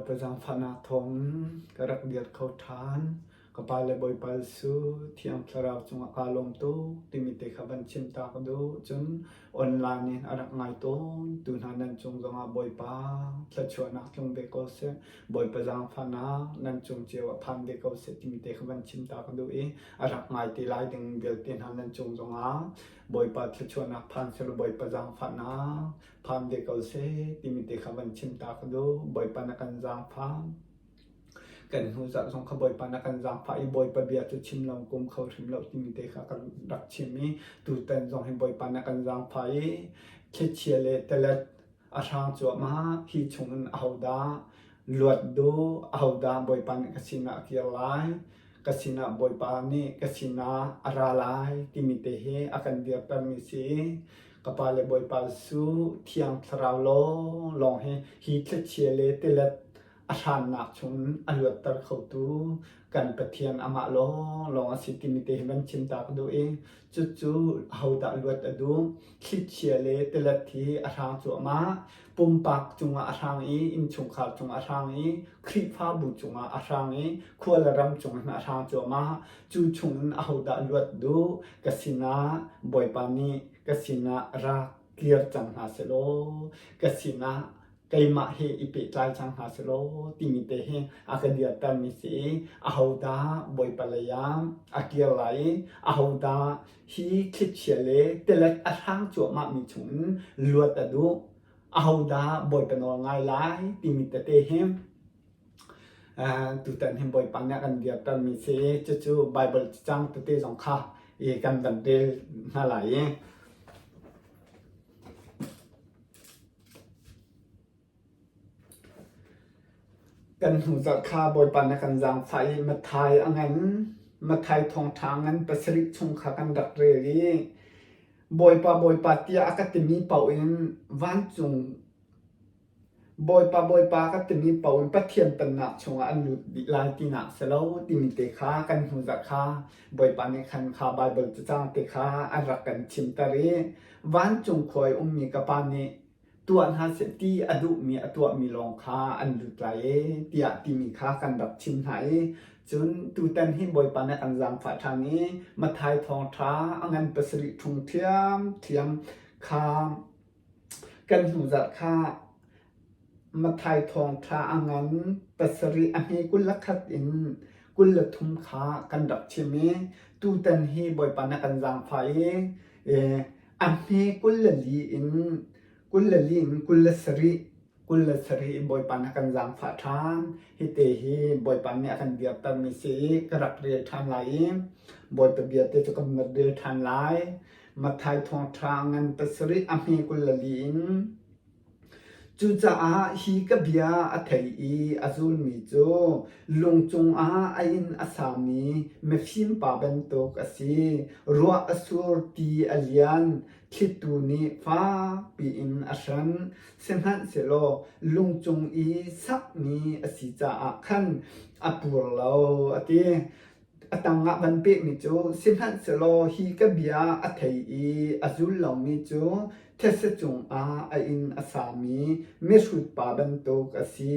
Bawipa zaangfahnak thawngin ka rak dir kho ṭhan. Ka Pa le Bawipa Jesuh Thiang Thlarau cungah kaa lawm tuk timi te kha van chim ta ka duh. Cun online in a rak ngai tawn tu hna nan cung zongah Bawipa thluachuahnak tlung ve ko seh. Bawipa zaangfahnak nan cung cio ah phan ve ko seh timi te kha van chim ta ka duh i a rak ngai te lai ding vialte hna nan cung zongah Bawipa thluachuahnak phan selaw Bawipa zaangfahnak phan ve ko seh timi te kha van chim ta ka duh. Bawipa na kan zaangfah. Kan hnu zarh zong kha Bawipa na kan zaangfah i Bawipa bia cu chim lo kum kho hrim lo timi te kha kan rak chim i tutan zong hi Bawipa na kan zaangfah i thlichia le telet a hrang cuahmah hi chungin ahodah luat duh ahodah Bawipa nih ka sinah a kir lai ka sinah Bawipa nih ka sinah a ra lai timi te hi a kan dirtermi si ka pa le Bawipa Jesuh Thiang Thlarau lawnglawng hi hi thlichia le tilet a hrannak chungin a luatter khotu kan Pathian amah lawnglawng a si timi te hi van chim ta ka duh i cucu ahodah luat a duh thlichia le tilet hi a hrang cuahmah pumpak cungah a hrang i innchungkhar cungah a hrang i Khrihfabu cungah a hrang i khua le ram cungah a hrang cuahmah cu chungin ahodah luat duh ka sinah Bawipa nih ka sinah rak kir cang hna sehlaw ka sinah keimah he i pehtlai cang hna selaw timi te hi a ka dirtermi si i ahodah Bawipa lei ah a kir lai i ahodah hi thlichia le tilet a hrang cuahmahmi chungin luat a duh ahodah Bawipa nawl ngai lai timi tete hi tutan hin Bawipa nih a kan dirtermi si cucu Baibal cacang tete zong kha i kan van rel hna lai i Kan hnuzarh kha Bawipa na kan zaangfah i Matthai a ngan. Matthai thawngṭha ngan pasarih chung kha kan rak rel i Bawipa, Bawipa tiah a ka timi paoh in vancung Bawipa, Bawipa ka timi paoh in Pathian pennak chungah an lut dih lai tinak si lo timi te kha kan hnuzarh kha Bawipa nih khan kha Baibal cacang te kha an rak kan chimter i vancung khua i ummi ka Pa nih tuah hna seh ti a duhmi a tuahmi lawng kha an lut lai e tiah timi kha kan rak chim hna i cun tutan hi Bawipa nih kan zaangfah ṭhan i Matthai thawngṭha a ngan pasarih ṭhung ṭhiamṭhiam kha kan hnuzarh kha Matthai thawngṭha a ngan pasarih a hme 21 in 23 kha kan rak chim i tutan hi Bawipa nih kan zaangfah i a hme 24 in 24 in 27 27 in Bawipa nih a kan zaangfah ṭhan. Hite hi Bawipa nih a kan dirtermi si i ka rak rel ṭhan lai i Bawipa bia te cu kan rak rel ṭhan lai. Matthai thawngṭha ngan pasarih a hme 24 in Cucaah hi ka bia a thei i a zulmi cu lung cungah a inn a sami mifim pa bantuk a si. Ruah a sur, ti a lian, thlitu nih fakpi in a hran. Sihmanhsehlaw lung cung i sakmi a si caah khan a pur lo, a ti. A tangah van pehmi cu sihmanhsehlaw hi ka bia a thei i a zul lomi cu thetse cungah a inn a sami mihrut pa bantuk a si.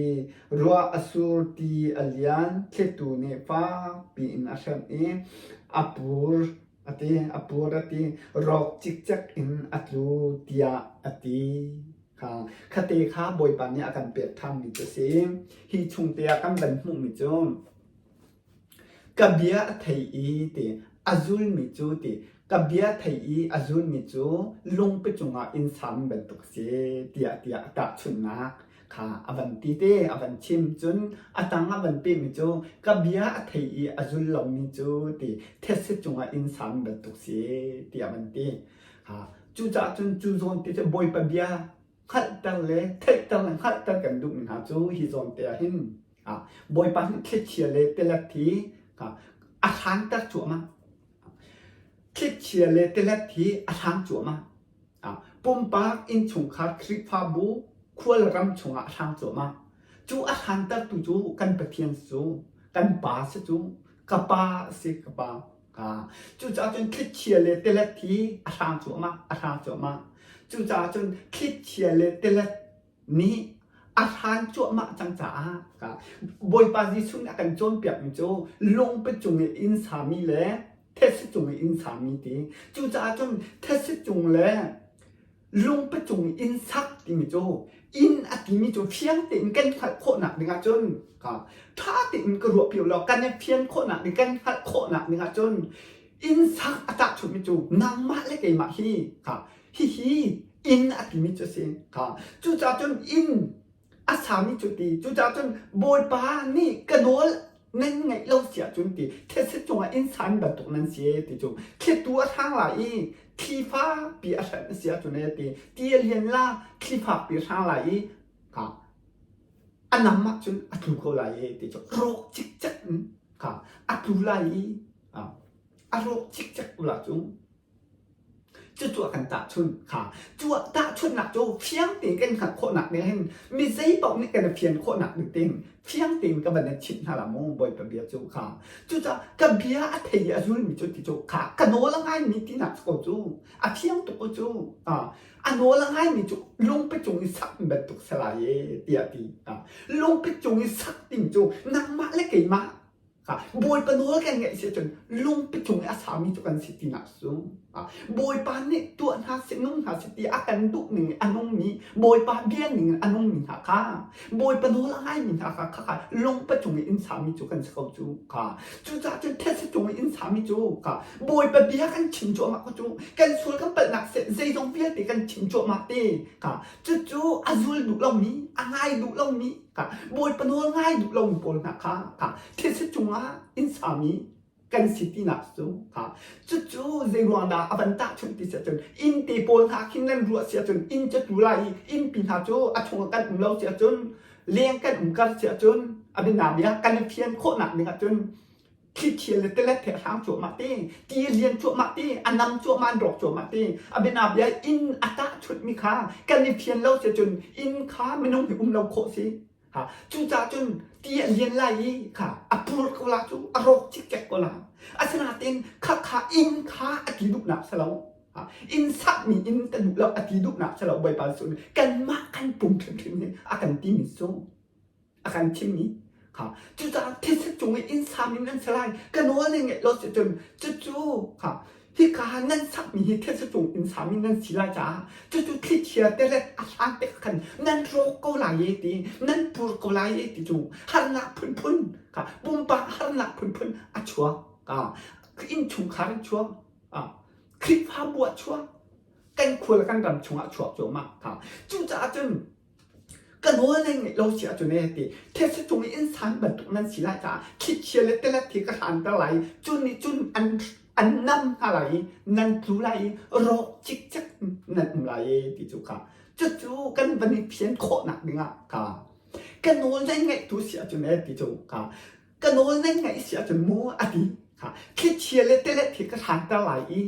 Ruah a sur, ti a lian, thlitu nih fakpi in a hremh i a pur a ti, a pur a ti, rawk cikcek in a tlu tiah a ti. Kha khate kha Bawipa nih a kan pek ṭhanmi cu a si. Hi chungte ah kan van hmuhmi cu Ka bia a thei i ti a zulmi cu ti ka bia thei i a zulmi cu lungpi cungah inn sami bantuk a si tiah tiah a tahchunhnak kha a van ti te a van chim. Cun a tang a van pehmi cu ka bia a thei i a zul lomi cu ti thetse cungah inn sami bantuk si tiah a van ti. Cucaah cun cu zawn te cu Bawipa bia hngalhter le theihter le hngalhter kan duhmi hna cu hi zawn te ah hin Bawipa nih thlichia le tilet hi a hranter cuahmah. Thlichia le tilet hi a hrang cuahmah. Pumpak innchungkhar Khrihfabu khual ram chungah a hrang cuahmah. Cu a hrantertu cu kan Pathian cu kan Pa si cu ka Pa a si ka Pa. Cucaah cun thlichia le tilet hi a hrang cuahmah a hrang cuahmah. Cucaah cun thlichia le tilet nih a. A hran cuahmah cang caah Bawipa Jesuh nih a kan cawnpiakmi cu lungpi cung i inn sami le thetse cung i inn sami ti. Cucaah cun thetse cung le lungpi cung i inn sak timi cu inn a timi cu fiang tein kan hngalh khawhnak ding ahcun ṭha tein ka ruahpi law kan i fian khawhnak ding kan hngalh khawhnak ding ahcun inn sak a tahchunhmi cu nangmah le keimah hi hihi inn a timi cu a si. Cucaah cun inn a sami cu ti cucaah cun Bawipa nih ka nawl nan ngaih lo si ahcun ti thetse cungah inn san bantuk nan si ti cu thlitu a hrang lai i thli fakpi a hranh a si ahcun e ti ti a lian la thli fakpi a hrang lai i a nam ahcun a tlu ko lai e ti cu rawk cikcek in a tlu lai i a rawk cikcek ko la cu. Cucu a kan tahchunh kha. Cu tahchunhnak cu fiang tein kan hngalh khawhnak ding hin mi zei paoh nih kan i fian khawhnak ding tein fiang tein ka van in chimh hna la mu Bawipa bia cu kha. Cucaah ka bia a thei i a zulmi cu ti cu kha ka nawl a ngaimi tinak si ko cu. A fiang tuk ko cu. A nawl a ngaimi cu lungpi cung i sak bantuk si lai e tiah ti. Lungpi cung i sak ding cu nangmah le keimah Bawipa nawl kan ngaih si ahcun lungpi cung i a sami cu kan si tinak cu Bawipa nih tuah hna seh nung hna seh ti a kan duh ning a nungmi Bawipa bia ning in a nungmi hna kha Bawipa nawl a ngaimi hna kha kha lungpi cung i inn sami cu kan si ko cu kha cucaah cun thetse cung i inn sami cu kha Bawipa bia kan chim cuahmah ko cu kan sual kan palhnak seh zeizong vialte kan chim cuahmah te kha cucu a zul duh lomi a ngai duh lomi Bawipa nawl ngai duh lomi pawl hna kha thetse cungah inn sami kan si tinak cu cucu zei ruang dah a van tahchunh ti si ahcun inn te pawl hna khin nan ruah si ahcun inn cu tu lai i innpi hna cu a chungah kan um lo si ahcun leng kan um kar si ahcun a bianabia kan i fian khawhnak ding ahcun thli le tilet he a hrang cuahmah te ti lian cuahmah te a nam cuahmah an rawk cuahmah te a bianabia inn a tahchunhmi kha kan i fian lo si cun inn kha minung hi um lo khawh si ha cucaah cun ti a lian lai i kha a pur ko la cu a rawk cikcek ko la asinain kha kha inn kha a ti duhnak si lo inn sakmi inn ka duh lo a ti duhnak si lo bawipa cu kanmah kan pum hrimhrim hi a kan timi cu a kan thimmi kha cucaah thetse cung i inn sam in nan si lai ka nawl nan ngaih lo si cun cucu kha hika nan sakmi hi thetse cung inn sam in nan si lai caah cucu thlichia telet a hlan te khan nan rawk ko lai e ti nan pur ko lai e ti cu harnak phunphun kha pumpak harnak phunphun a chuak ka innchungkhar in chuak Khrihfabu ah chuak kan khua le kan ram chungah chuak cuahmah kha cucaah cun Ka nawl nan ngeih lo si ahcun ee ti thetse cung i innsan bantuk nan si lai caah thlichia le tilet hi ka hranter lai i cu nih cun an an nam hna lai i nan tlu lai i rawk cikcek nan um lai ee ti cu kha cucu kan van i phian khawhnak dingah kha ka nawl nan ngaih tu si ahcun ee ti cu kha ka nawl nan ngaih si ahcun mu a ti kha thlichia le tilet hi ka hranter lai i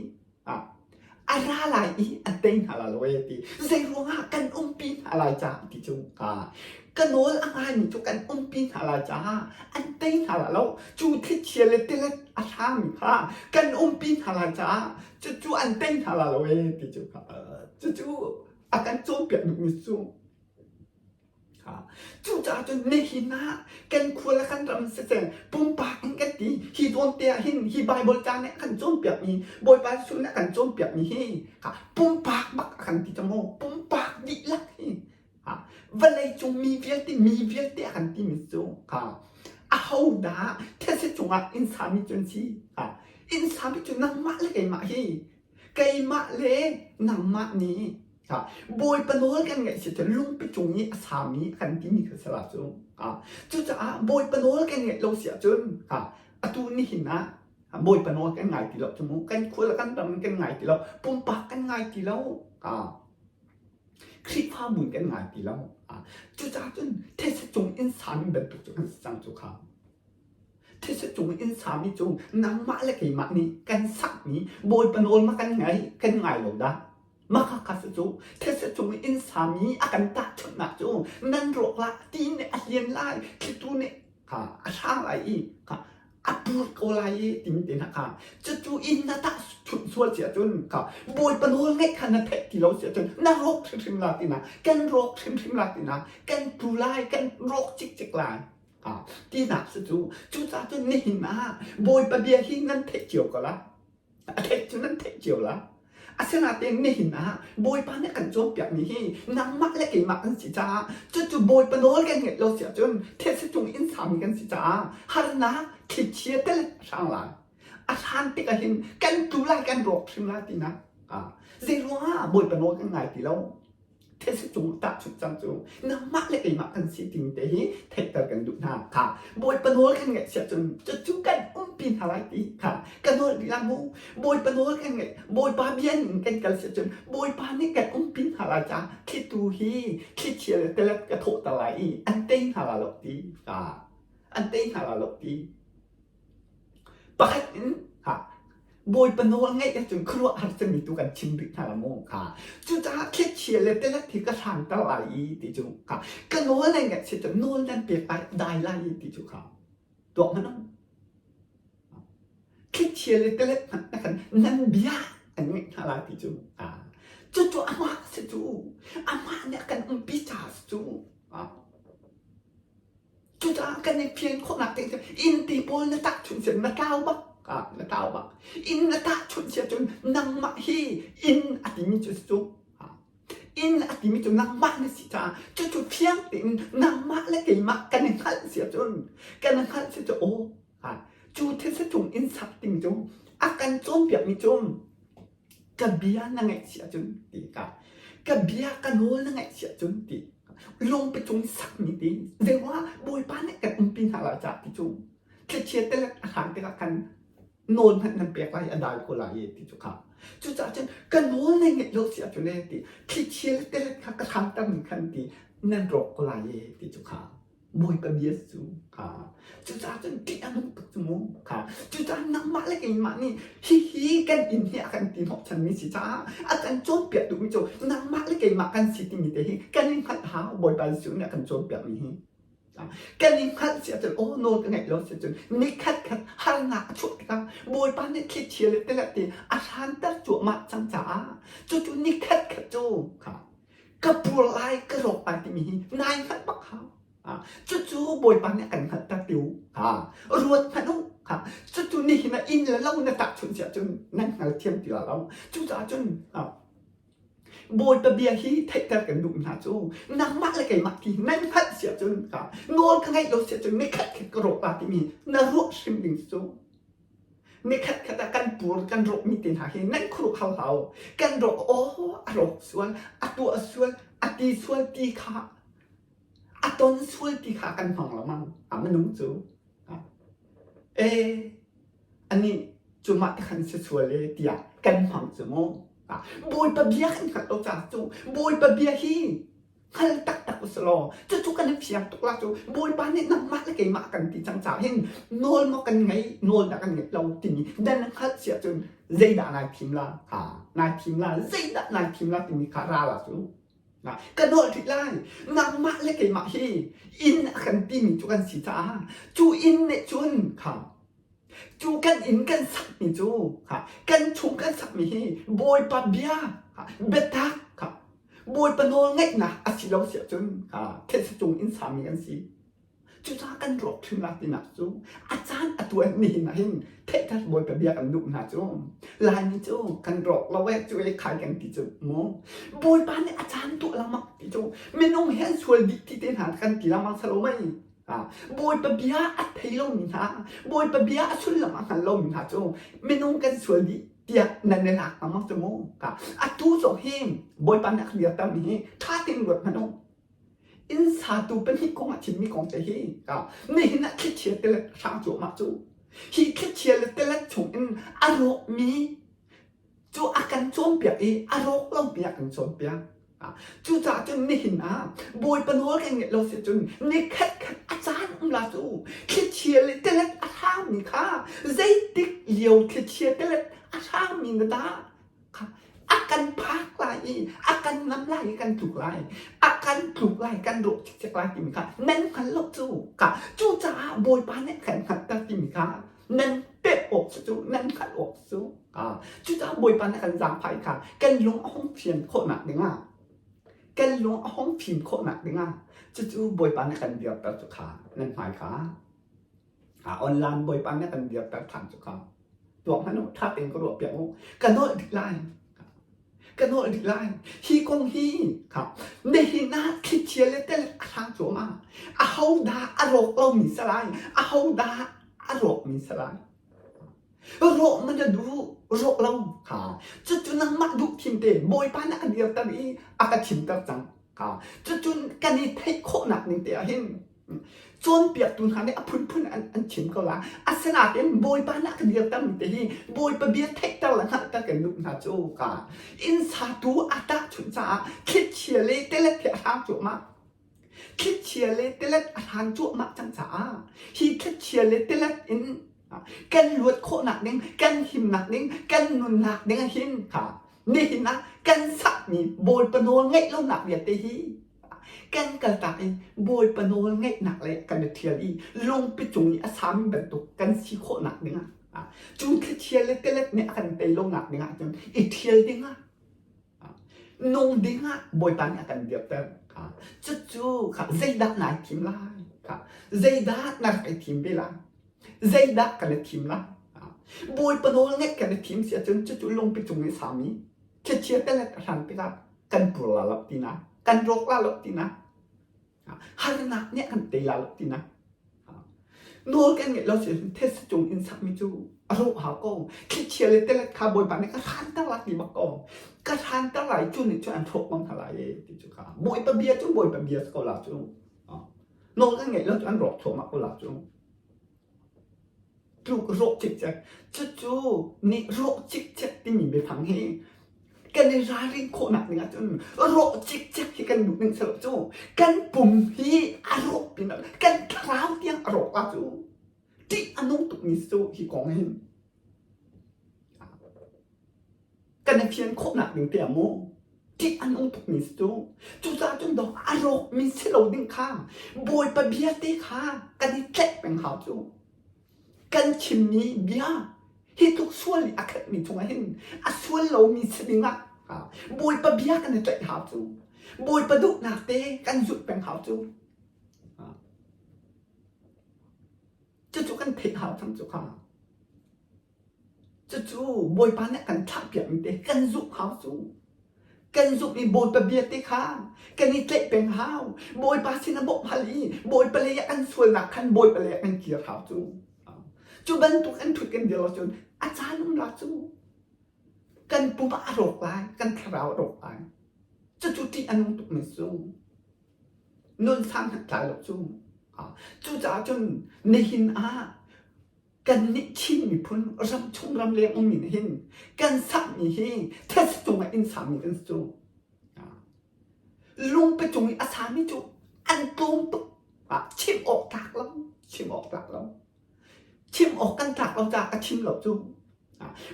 A ra lai i an tei hna lai lo ee ti. Zei ruangah kan umpi hna lai ca ti cu ka nawl a ngaimi cu kan umpi hna lai caah an tei hna lai lo. Cu thlichia le tilet a hrangmi kha kan umpi hna lai caah cucu an tei hna lai lo ee ti cu cucu a kan cawnpiak duhmi cu Cucaah cun nihin ah kan khua le kan ram siseh pumpak in kan ti hi zawn te ah hin hi Baibal ca nih a kan cawnpiakmi Bawipa Jesuh nih a kan cawnpiakmi hi pumpak bak a kan ti cang maw pumpak dihlak hi vawleicung mi vialte mi vialte a kan timi cu ahodah thetse cungah inn sami cu an si inn sami cu nangmah le keimah hi keimah le nangmah nih Bawipa nawl kan ngaih si cu lungpi cung i a sami kan timi kha si la cu. Cucaah Bawipa nawl kan ngaih lo si ahcun atu nihin ah Bawipa nawl kan ngai ti lo cu mu kan khua le kan ram kan ngai ti lo pumpak kan ngai ti lo Khrihfabu kan ngai ti lo cucaah cun thetse cung inn sami bantuk cu kan si cang cu kha Thetse cung inn sami cu nangmah le keimah nih kan sakmi Bawipa nawl ma kan ngai kan ngai lo dah Mah kha cu thetse cung i inn sami a kan tahchunhnak cu nan rawk lah ti nih a hlian lai, thlitu nih kha a hrang lai i kha a pur ko lai i timi te hna kha cucu inn na tah chunh sual si ahcun kha Bawipa nawl ngaih kha na theih ti lo si ahcun na rawk hrimhrim la tina kan rawk hrimhrim la tina kan tlu lai kan rawk cikcek lai tinak si cu. Cucaah cun nihin ah Bawipa bia hi nan theih cio ko la. A theih cu nan theih cio la. Asinain nihin ah Bawipa nih kan cawnpiakmi hi nangmah le keimah kan si caah cucu Bawipa nawl kan ngeih lo si ahcun thetse cung inn sami kan si caah harnak thlichia tel a hrang lai. A hran tikah hin kan tlu lai kan rawk hrim lai tinak. Zei ruangah Bawipa nawl kan ngai ti lo? Thetse cung tahchunh cang cu nangmah le keimah kan si timi te hi theihter kan duh hna kha. Bawipa nawl kan ngaih siah cun cucu kan umpi hna lai ti kha ka nawl rih lai mu. Bawipa nawl kan ngaih Bawipa bia ning kan kal siah cun Bawipa nih kan umpi hna lai caah thlitu hi thlichia le tilet ka thawhter lai i an tei hna lai lo ti kha an tei hna lai lo ti. Pakhat in ha Bawipa nawl ngaih ahcun khuaruahhar cemmi tu kan chim rih hna la mu kha. Cucaah thlichia le tilet hi ka hranter lai i ti cu kha ka nawl nan ngaih si cun nawl nan pek lai dai lai i ti cu kha tuak hmanh u. Thlichia le tilet hmanh na kan nan bia an ngaih hna lai ti cu ha. Cucu amah si cu amah nih a kan umpi caah si cu. Cucaah kan i fian khawhnak ding cu inn ti pawl na tahchunh sian na tlau bak ah na tlau bak. Inn na tahchunh sia cun nangmah hi inn a timi cu si cu. Inn a timi cu nangmah na si caah cucu fiang tein nangmah le keimah kan i hngalh sia cun kan i hngalh sia cu aw cu thil cung inn sak ding cu a kan cawnpiakmi cu ka bia na ngaih si ahcun ti ka ka bia ka nawl na ngaih si ahcun ti lungpi cung sakmi ti zeiruangah Bawipa nih kan umpi hna lai cah ti cu thlichia telek a hran tikah khan nawl hmanh nan pek lai a dai ko lai ti cu kha cucaah cun ka nawl na ngaih lo si ahcun e ti thlichia le telek kha ka hranter ning khan ti nan rawk ko lai e ti cu kha Bawipa bia cu kha cucaah cun ṭih a nung tuk cu mu kha cucaah nangmah le keimah nih hihi kan inn hi a kan ti hnawhchanmi si caah a kan cawnpiak duhmi cu nangmah le keimah kan si timi te hi kan i hngalh hau Bawipa Jesuh nih a kan cawnpiakmi hi kan i hngalh si ahcun aw nawl ka ngeih lo si ahcun nikhat khat harnak a chuah tikah Bawipa nih thlichia le tilet ti a hranter cuahmah cang caah cucu nikhat khat cu kha ka pur lai ka rawk lai timi hi nai hngalh bak hau. Cucu Bawipa nih a kan hngalhter ti u. Ruat hmanh u. Cucu nihin ah inn le lo na tahchunh si ahcun nan hngalthiam ti lai lo. Cucaah cun Bawipa bia hi theihter kan duh hna cu nangmah le keimah ti nan hngalh si ahcun nawl ka ngeih lo si ahcun nikhat khat ka rawk la timi na ruah hrim ding cu Nikhat khat ah kan pur kan rawkmi te hna hi nan khuruh hau hau. Kan rawk aw a rawk sual, a tuah sual, a ti sual ti kha a ton sual ti kha kan hmang lengmang a minung cu. Eh anih cu mah te khan si sual e tiah kan hmang cu mu. Bawipa bia kan hngalh lo caah cu Bawipa bia hi hngal taktak u law cucu kan i fiang tuk la cu Bawipa nih nangmah le keimah kan ti cang caah hin nawl maw kan ngei nawl dah kan ngeih lo timi dan hngalh si ahcun zeidah nai thim la ha nai thim la zeidah nai thim la timi kha ra la cu ka nawl rih lai nangmah le keimah hi inn a kan timi cu kan si caah cu inn nih cun kha Cu kan inn kan sakmi cu kan chung kan sakmi hi Bawipa bia biatak Bawipa nawl ngaihnak a si lo si ahcun thetse cung inn sami kan si. Cucaah kan rawk hrim la tinak cu a caan a tuan nihin ah hin theihter Bawipa bia kan duh hna cu Laimi cu kan rawk lo eh cu e khai kan ti cu mu Bawipa nih a caan tuah lengmang ti cu minung he an sual dih ti te hna kan ti lengmang salo mei Bawipa bia a thei lomi hna, Bawipa bia a sullam a hngal lomi hna cu minung kan sual dih tiah nan i lak lengmang cu mu. Atu zong hi Bawipa nih a kan dirtermi hi ṭha tein ruat hmanh u. Inn satu pahnih kong a chimmi kong te hi nihin ah thlichia tilet hrang cuahmah cu. Hi thlichia le tilet chungin a rawkmi cu a kan cawnpiak i a rawk lomi a kan cawnpiak. Cucaah cun nihin ah Bawipa nawl kan ngeih lo si cun nikhat khat a caan um la cu thlichia le tilet a hrangmi kha zeitik lio thlichia tilet a hrangmi na dah kha a kan phak lai i a kan ngam lai i kan tluk lai a kan tluk lai kan rawh cikcek lai timi kha nan hngal lo cu ka cucaah Bawipa nih kan hngalhter timi kha. Nan pek awk si cu, nan hngalh awk si cu. Cucaah Bawipa nih a kan zaangfah i kha kan lung a hung fian khawhnak dingah kan lung a hung fim khawhnak dingah cucu Bawipa nih a kan dirter cu kha nan hmai kha online Bawipa nih a kan dirter ṭhan cu kha tuak hmanh u, ṭha tein ka ruah piak u. Ka nolh dih lai. Ka nolh dih lai. Hi kong hi kha nihin ah thlichia le tel a hrang cuahmah. Ahodah a rawk lomi si lai? Ahodah a rawkmi si lai? Rawh man na duh, rawh lo kha. Cucu nangmah duh thim te Bawipa nih a ka dirter i a ka thimter cang. Kha. Cucu kan i theih khawhnak ning te ah hin cawnpiaktu hna nih a phunphun an, an chim ko la. Asinain Bawipa nih a ka dirtermi te hi Bawipa bia theihter le hngalhter kan duh hna cu ka. Inn satu a tahchunh caah thlichia le telet hi a hrang cuahmah. Thlichia le tilet a hlan cuahmah cang caah hi thlichia le tilet in kan luat khawhnak ding, kan himnak ding, kan nunnak ding ah hin kha nihin ah kan sakmi Bawipa nawl ngaih lonak vialte hi kan kaltak i Bawipa nawl ngaihnak le kan i ṭhial i lungpi cung i a sami bantuk kan si khawhnak ding ah cu thlichia le tilet nih a kan tei lonak ding ah cun i ṭhial ding ah Nung dingah Bawipa nih a kan dirter. Cucu kha zeidah nai thim lai? Kha zeidah na rak i thim ve lai? Zeidah kan i thim lai? Bawipa nawl ngaih kan i thim si ahcun cucu lungpi cung i sami thlichia telet a hran tikah kan pur la lo tina, kan rawk la lo tina. Harnak nih a kan tei la lo tina. Nawl kan ngeih lo si thetse cung inn sakmi cu a rawh hau ko. Thlichia le telet kha Bawipa nih ka hranter lai ti bak ko. Ka hranter lai cu nih cun an hrawk bang hna lai e ti cu kha. Bawipa bia cu Bawipa bia si ko la cu. Nawl kan ngeih lo cu an rawk thluahmah ko la cu. Tluk rawh cikcek. Cucu nih rawh cikcek timi biafang hi kan i ralrin khawhnak ding ahcun rawh cikcek hi kan duh ning silo cu kan pum hi a rawh pinah kan thlarau tiang a rawk ah cu ṭih a nung tukmi cu hi kong hin kan i fian khawhnak ding tiah mu ṭih a nung tukmi si cu cucaah cun dawh a rawkmi si lo ding kha Bawipa bia te kha kan i tlaih peng hau cu kan chimmi bia hi tluk sual i a khatmi chungah hin a sual lomi si dingah Bawipa bia kan i tlaih hau cu Bawipa duhnak te kan zulh peng hau cu cucu kan theih hau cang cu kha Cucu Bawipa nih a kan thlahpiakmi te kan zumh hau cu. Kan zumh i Bawipa bia te kha kan i tlaih peng hau. Bawipa sin ah bawmh hal i Bawipa lei ah kan sualnak khan Bawipa lei ah kan kir hau cu. Cu bantuk an ṭhut kan dir lo cun a caan um la cu. Kan pum ah a rawk lai, kan thlarau a rawk lai. Cucu ṭih a nung tukmi cu. Nun sang hmanh tlai lo cu. Cucaah cun nihin ah Kannih Chin miphun ramchung ramleng ummi nih hin kan sakmi hi thetse cungah inn sami kan si cu. Lungpi cung i a sami cu an tlawm tuk. Chim awk tlak lo, chim awk tlak lo. Chim awk kan tlak lo caah ka chim lo cu.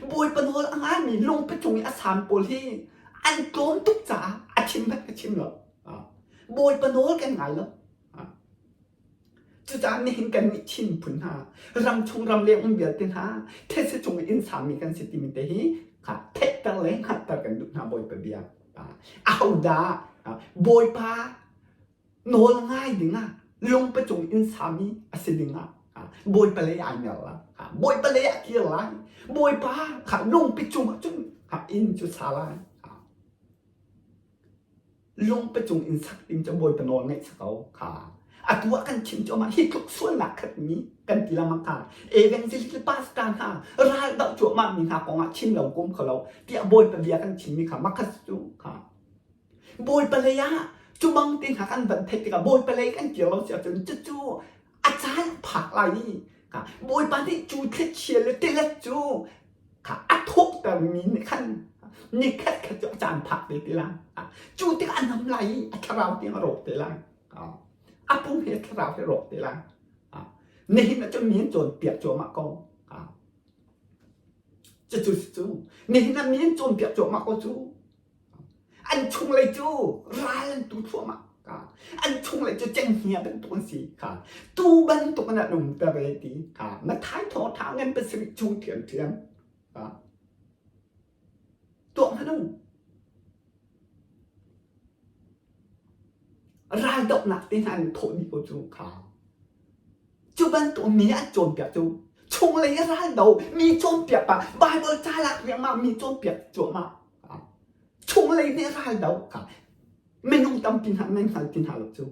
Bawipa nawl a ngaimi lungpi cung i a sam pawl hi an tlawm tuk caah a chim hmanh ka chim lo. Bawipa nawl kan ngai lo. Cucaah nihin kannih Chin phun hna, ramchung ramleng um vialte hna, thetse cung in inn sami kan si timi te hi kha theihter le hngalhter kan duh hna Bawipa bia. Ahodah Bawipa nawl ngai dingah lungpa cung inn sami a si dingah Bawipa lei ai mer la. Bawipa lei ah kir lai. Bawipa kha lungpi cungah cun inn cu sa lai. Lungpi cung in sak ding cu Bawipa nawl ngaih si ko kha. Atu ah kan chim cuahmah hi tluk sualnak khat mi kan ti lengmang kha. Evangelist le pastor hna ral doh cuahmah mi hna kong ah chim lo kum kho lo tiah Bawipa bia kan chim mi kha makhat cu kha. Bawipa lei ah cu bang te hna kan van theih tikah Bawipa lei kan kir lo si ahcun cucu a caan phak lai i kha Bawipa nih cu thlichia le tilet cu kha a thawhtermi nih khan nikhat khat cu a caan phak te te lai. Cu tikah a nam lai i a thlarau tiang a rawk te lai. A pum he thlarau he rawk te lai. Nihin ah cun mi an cawnpiak cuahmah ko. Cucu cu nihin ah mi an cawnpiak cuahmah ko cu. An chunglei cu ral an tu thluahmah. An chunglei cu cenghngia bantuk an si kha. Tuu bantuk in an umter e ti kha. Matthai thawngṭha ngan pasarih chung ṭhiamṭhiam. Tuah hmanh u. Raldohnak te hna an thawh dih ko cu kha. Cu bantuk mi an cawnpiak cu chunglei i raldo mi cawnpiak pa Bible ca lak riangmang mi cawnpiak cuahmah. Chunglei nih raldo kha minung tampi hna nan hngal ti hna lo cu.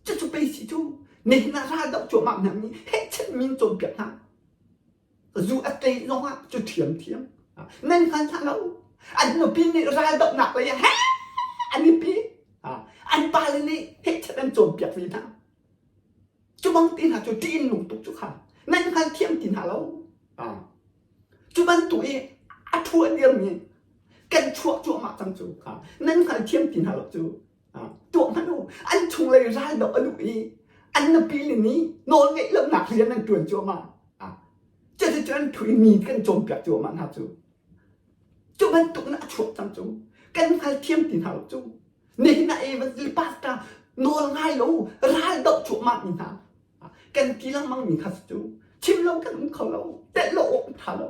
Cucu pei si cu nihin ah raldoh cuahmah hna nih hehchet min cawnpiak hna. Zu a tlei zongah cu ṭhiamṭhiam. Nan hngal hna lo. An nupi nih raldohnak lei ah he an i pi. An pale nih hehchet an cawnpiak ve hna. Cu bang ti hna cu ṭih in nung tuk cu kha nan hngal thiam ti hna lo. Cu bantuk i a thu a dirmi kan chuah cuahmah cang cu kha nan hngal thiam ti hna lo cu. Tuah hmanh u. An chunglei raldoh a duh i an nupi le nih nawl ngeih lonak rian an ṭuan cuahmah. Cuticun an ṭhu i mi kan cawnpiak cuahmah hna cu. Cu bantuk in a chuak cang cu. Kan hngalthiam ti hna lo cu. Nihin ah evangelist pastor nawl ngai lo ral doh cuahmah mi hna kan ti lengmang mi kha cu chim lo kan um kho lo telh lo awk ṭha lo.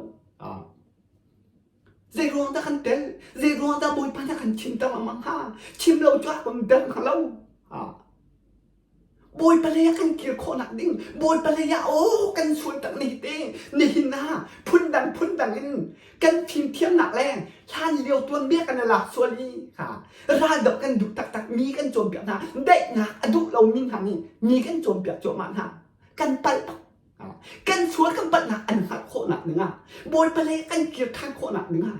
Zei ruang dah kan tel? Zei ruang dah Bawipa nih a kan chimter lengmang hnga? Chim lo cu a kan der hnga lo. Bawipa lei ah kan kir khawhnak ding, Bawipa lei ah aw kan sual tak ni te, nihin ah phundang phundang in kan fimthiamnak le hlan lio tuanbia kan i lak sual i ha raldoh kan duh taktak mi kan cawnpiak hna, daihnak a duh lomi hna nih mi kan cawnpiak cuahmah hna. Kan palh bak. Kan sual kan palhnak an hngalh khawhnak dingah Bawipa lei kan kir ṭhan khawhnak dingah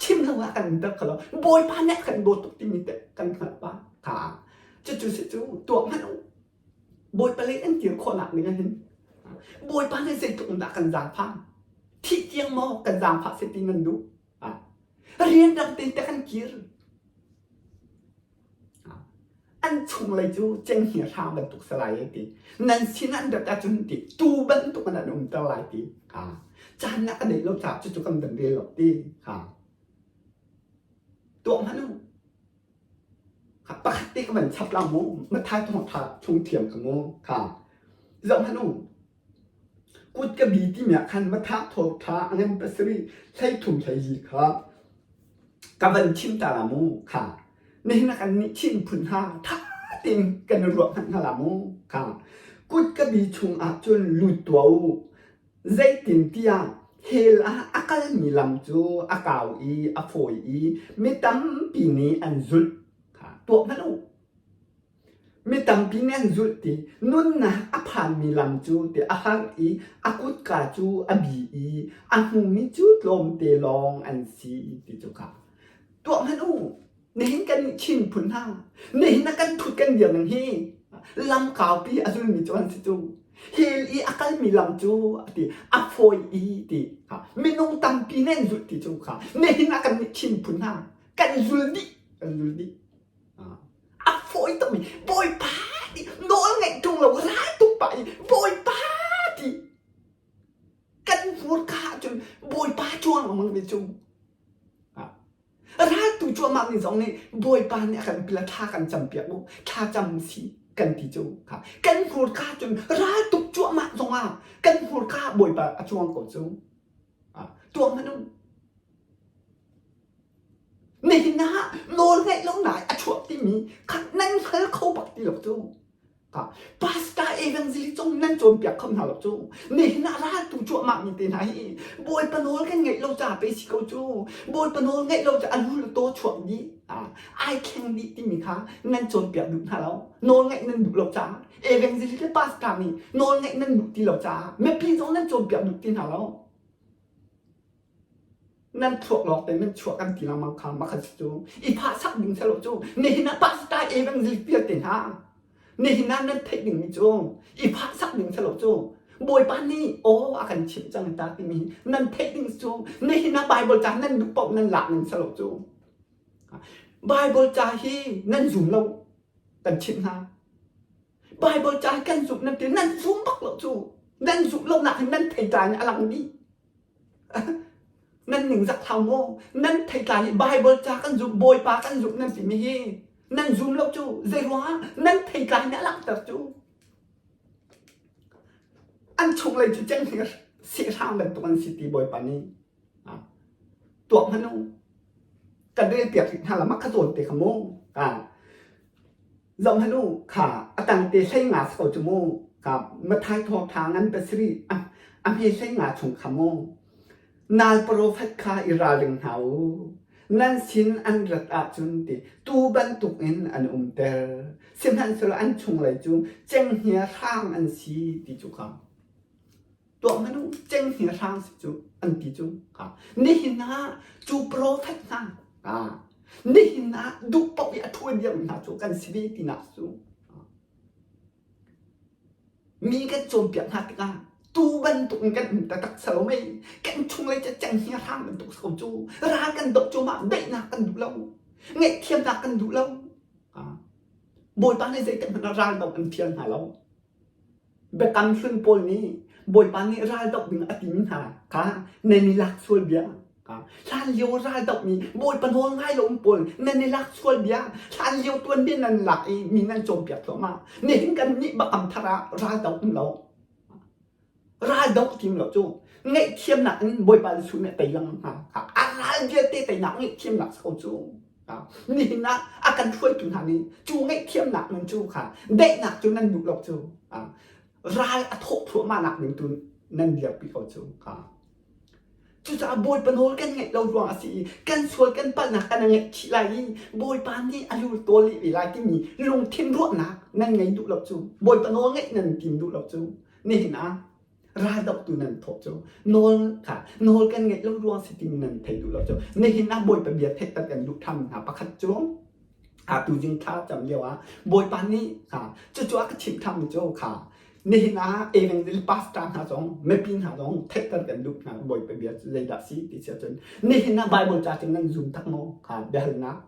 chim lo ah kan umter kho lo. Bawipa nih a kan dawt tuk timi te kan hngalh pah. Kha cucu si cu tuah hmanh u. Bawipa lei kan kir khawhnak ding ah hin Bawipa nih zeitluk in dah kan zaangfah? Thih tiang maw kan zaangfah seh ti nan duh? Rian dang te te kan kir. An chunglei cu cenghngia hram bantuk si lai ti. Nan sin an rat ahcun ti tuu bantuk in an umter lai ti. Caan na ka neih lo caah cucu kan van rel lo ti. Tuah hmanh u. Pakhat te ka van chap la mu. Mathai thawngtha chung thiam ka mu. Kha. Zoh hmanh u. Kut ka bi timi ah khan Mathah thawngtha a ngan pasarih 13 hleili kha ka van chim ta la mu kha nihin ah kan nih Chin phun hna tha tein kan i ruah hmanh hna la mu kha kut ka bi chung ah cun lut tuah u zeitintiah hell ah a kalmi lam cu a kau i a fawi i mi tampi nih an zulh kha tuah hmanh u Mi tampi nih an zulh ti nunnak a phanmi lam cu ti a har i a kutka cu a bi i a hmumi cu tlawmte lawng an si ti cu kha tuah hmanh u. Nihin kan Chin phun hna nihin ah kan thut kan dir ning hi lam kaupi a zulmi cu an si cu. Hell i a kalmi lam cu a ti a fawi i ti minung tampi nih an zulh ti cu kha nihin ah kan Chin phun hna kan zul dih kan zul dih. A fawi tukmi Bawipa ti nawl ngeih ṭung lo ral tuk pah i Bawipa ti kan hmurka ahcun Bawipa cuang lengmang mi cu raltu cuahmah mi zong nih Bawipa nih a kan pila thla kan campiak u thla cam si kan ti cu kan hmurka cun ral tuk cuahmah zongah kan hmurka Bawipa a cuang ko cu tuah hmanh u Nihin ah nawl ngeih lo nai a chuak timi kha nan hngal kho bak ti lo cu. Pastor evangelist zong nan cawnpiak kho hna lo cu. Nihin ah raltu cuahmah mi te hna hi Bawipa nawl kan ngeih lo ca pe si ko cu. Bawipa nawl ngeih lo ca a lu le taw chuak dih, ai thleng dih timi kha nan cawnpiak duh hna lo. Nawl ngeih nan duh lo caah evangelist le pastor nih nawl ngeih nan duh ti lo caah mipi zong nan cawnpiak duh ti hna lo. Nan thluak lawng te nan chuak kan ti lengmang kha makhat si cu i phahsak ding selaw cu nihin ah pastor evangelist vialte hna nihin ah nan theih dingmi cu i phahsak ding selaw cu Bawipa nih aw a kan chimh cang ta timi nan theih ding cu nihin ah Bible ca nan duh paoh nan lak ning selaw cu Bible ca hi nan zum lo kan chimh hna Bible ca hi kan zumh nan ti nan zum bak lo cu nan zumh lo nak hin nan thei tlai in a lang dih Nan ningzak hau maw? Nan theitlai hi Baibal ca kan zumh, Bawipa kan zumh nan timi hi. Nan zum lo cu zei ruangah nan theitlai nih a langhter cu. An chunglei cu cenghngia sehhrang bantuk an si ti Bawipa nih tuak hmanh u. Kan rel piak rih hna la mah kha zawn te kha mu. Zoh hmanh u kha a tang te 15 si ko cu mu. Ka Mathai thawngṭha ngan pasarih a hme 15 chung kha mu. Nal profet kha i ralring hna u. Nan sin an rat ahcun ti tuu bantukin an umter. Sihmanhsehlaw an chunglei cu cenghngia hrang an si ti cu kha tuah hmanh u cenghngia hrang si cu an ti cu kha nihin ah cu profet hna ah nihin ah duh paoh i a ṭhuan diam hna cu kan si ve tinak cu Mi kan cawnpiak hna tikah tuu bantuk in kan um taktak si lo mei? Kan chunglei cu cenghngia hrang bantuk si ko cu. Ral kan doh cuahmah, daihnak kan duh lo. Ngaihthiamnak kan duh lo. Bawipa nih zeitik hmanh ah ral doh an fial hna lo. Biakam hlun pawl nih Bawipa nih ral doh ding a timi hna kha nan i lak sual bia. Hlanlio ral dohmi Bawipa nawl ngai lo pawl nan i lak sual bia hlanlio tuanbia nan lak i mi nan cawnpiak thluahmah. Nihin kan nih bakam thar ah ral doh um lo. Ral doh tim lo cu ngaihthiamnak in Bawipa Jesuh nih a tei lengmang hna. A ral vialte teinak ngaihthiamnak si ko cu. Nihin ah a kan hruaitu hna nih cu ngaihthiamnak nun cu kha daihnak cu nan duh lo cu. Ral a thawh thluahmah nak ding tu nan dirpi ko cu. Cucaah Bawipa nawl kan ngaih lo ruang a si i kan sual kan palhnak kan ngaihchih lai i Bawipa nih a lul tawl leh ve lai timi lungthin ruahnak nan ngei duh lo cu Bawipa nawl ngaih nan tim duh lo cu nihin ah raldohtu nan thawh cu nawl kha nawl kan ngaih lo ruang si timi nan thei duh lo cu nihin ah Bawipa bia theihter kan duh ṭhan hna pakhat cu atu zing thla cam lio ah Bawipa nih kha cucu a ka chimh ṭhanmi cu kha Nihin ah evangelist pastor hna zong mipi hna zong theihter kan duh hna Bawipa bia cu zeidah si ti si ahcun nihin ah Bible ca cu nan zum tak maw kha biahalnak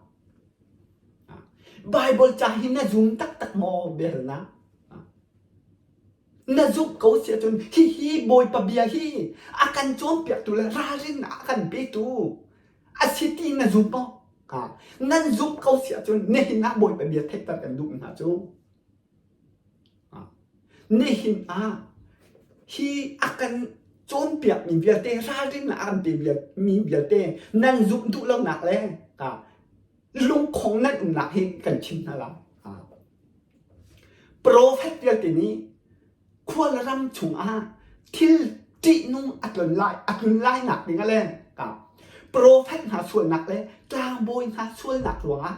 Bible ca hi na zum taktak maw biahalnak na zumh ko si ahcun hihi Bawipa bia hi a kan cawnpiaktu le ralrin a kan petu a si ti na zum maw nan zumh ko si ahcun nihin ah Bawipa bia theihter kan duh hna cu Nihin ah hi a kan cawnpiakmi vialte ralrin a kan pemi vialte nan zumh duh lonak le lungkhong nan umnak hi kan chim hna lai. Profet vialte nih khua le ram chungah thil ṭihnung a tlun lai a tlun lainak ding a le profet hna sualnak le tlangbawi hna sualnak ruangah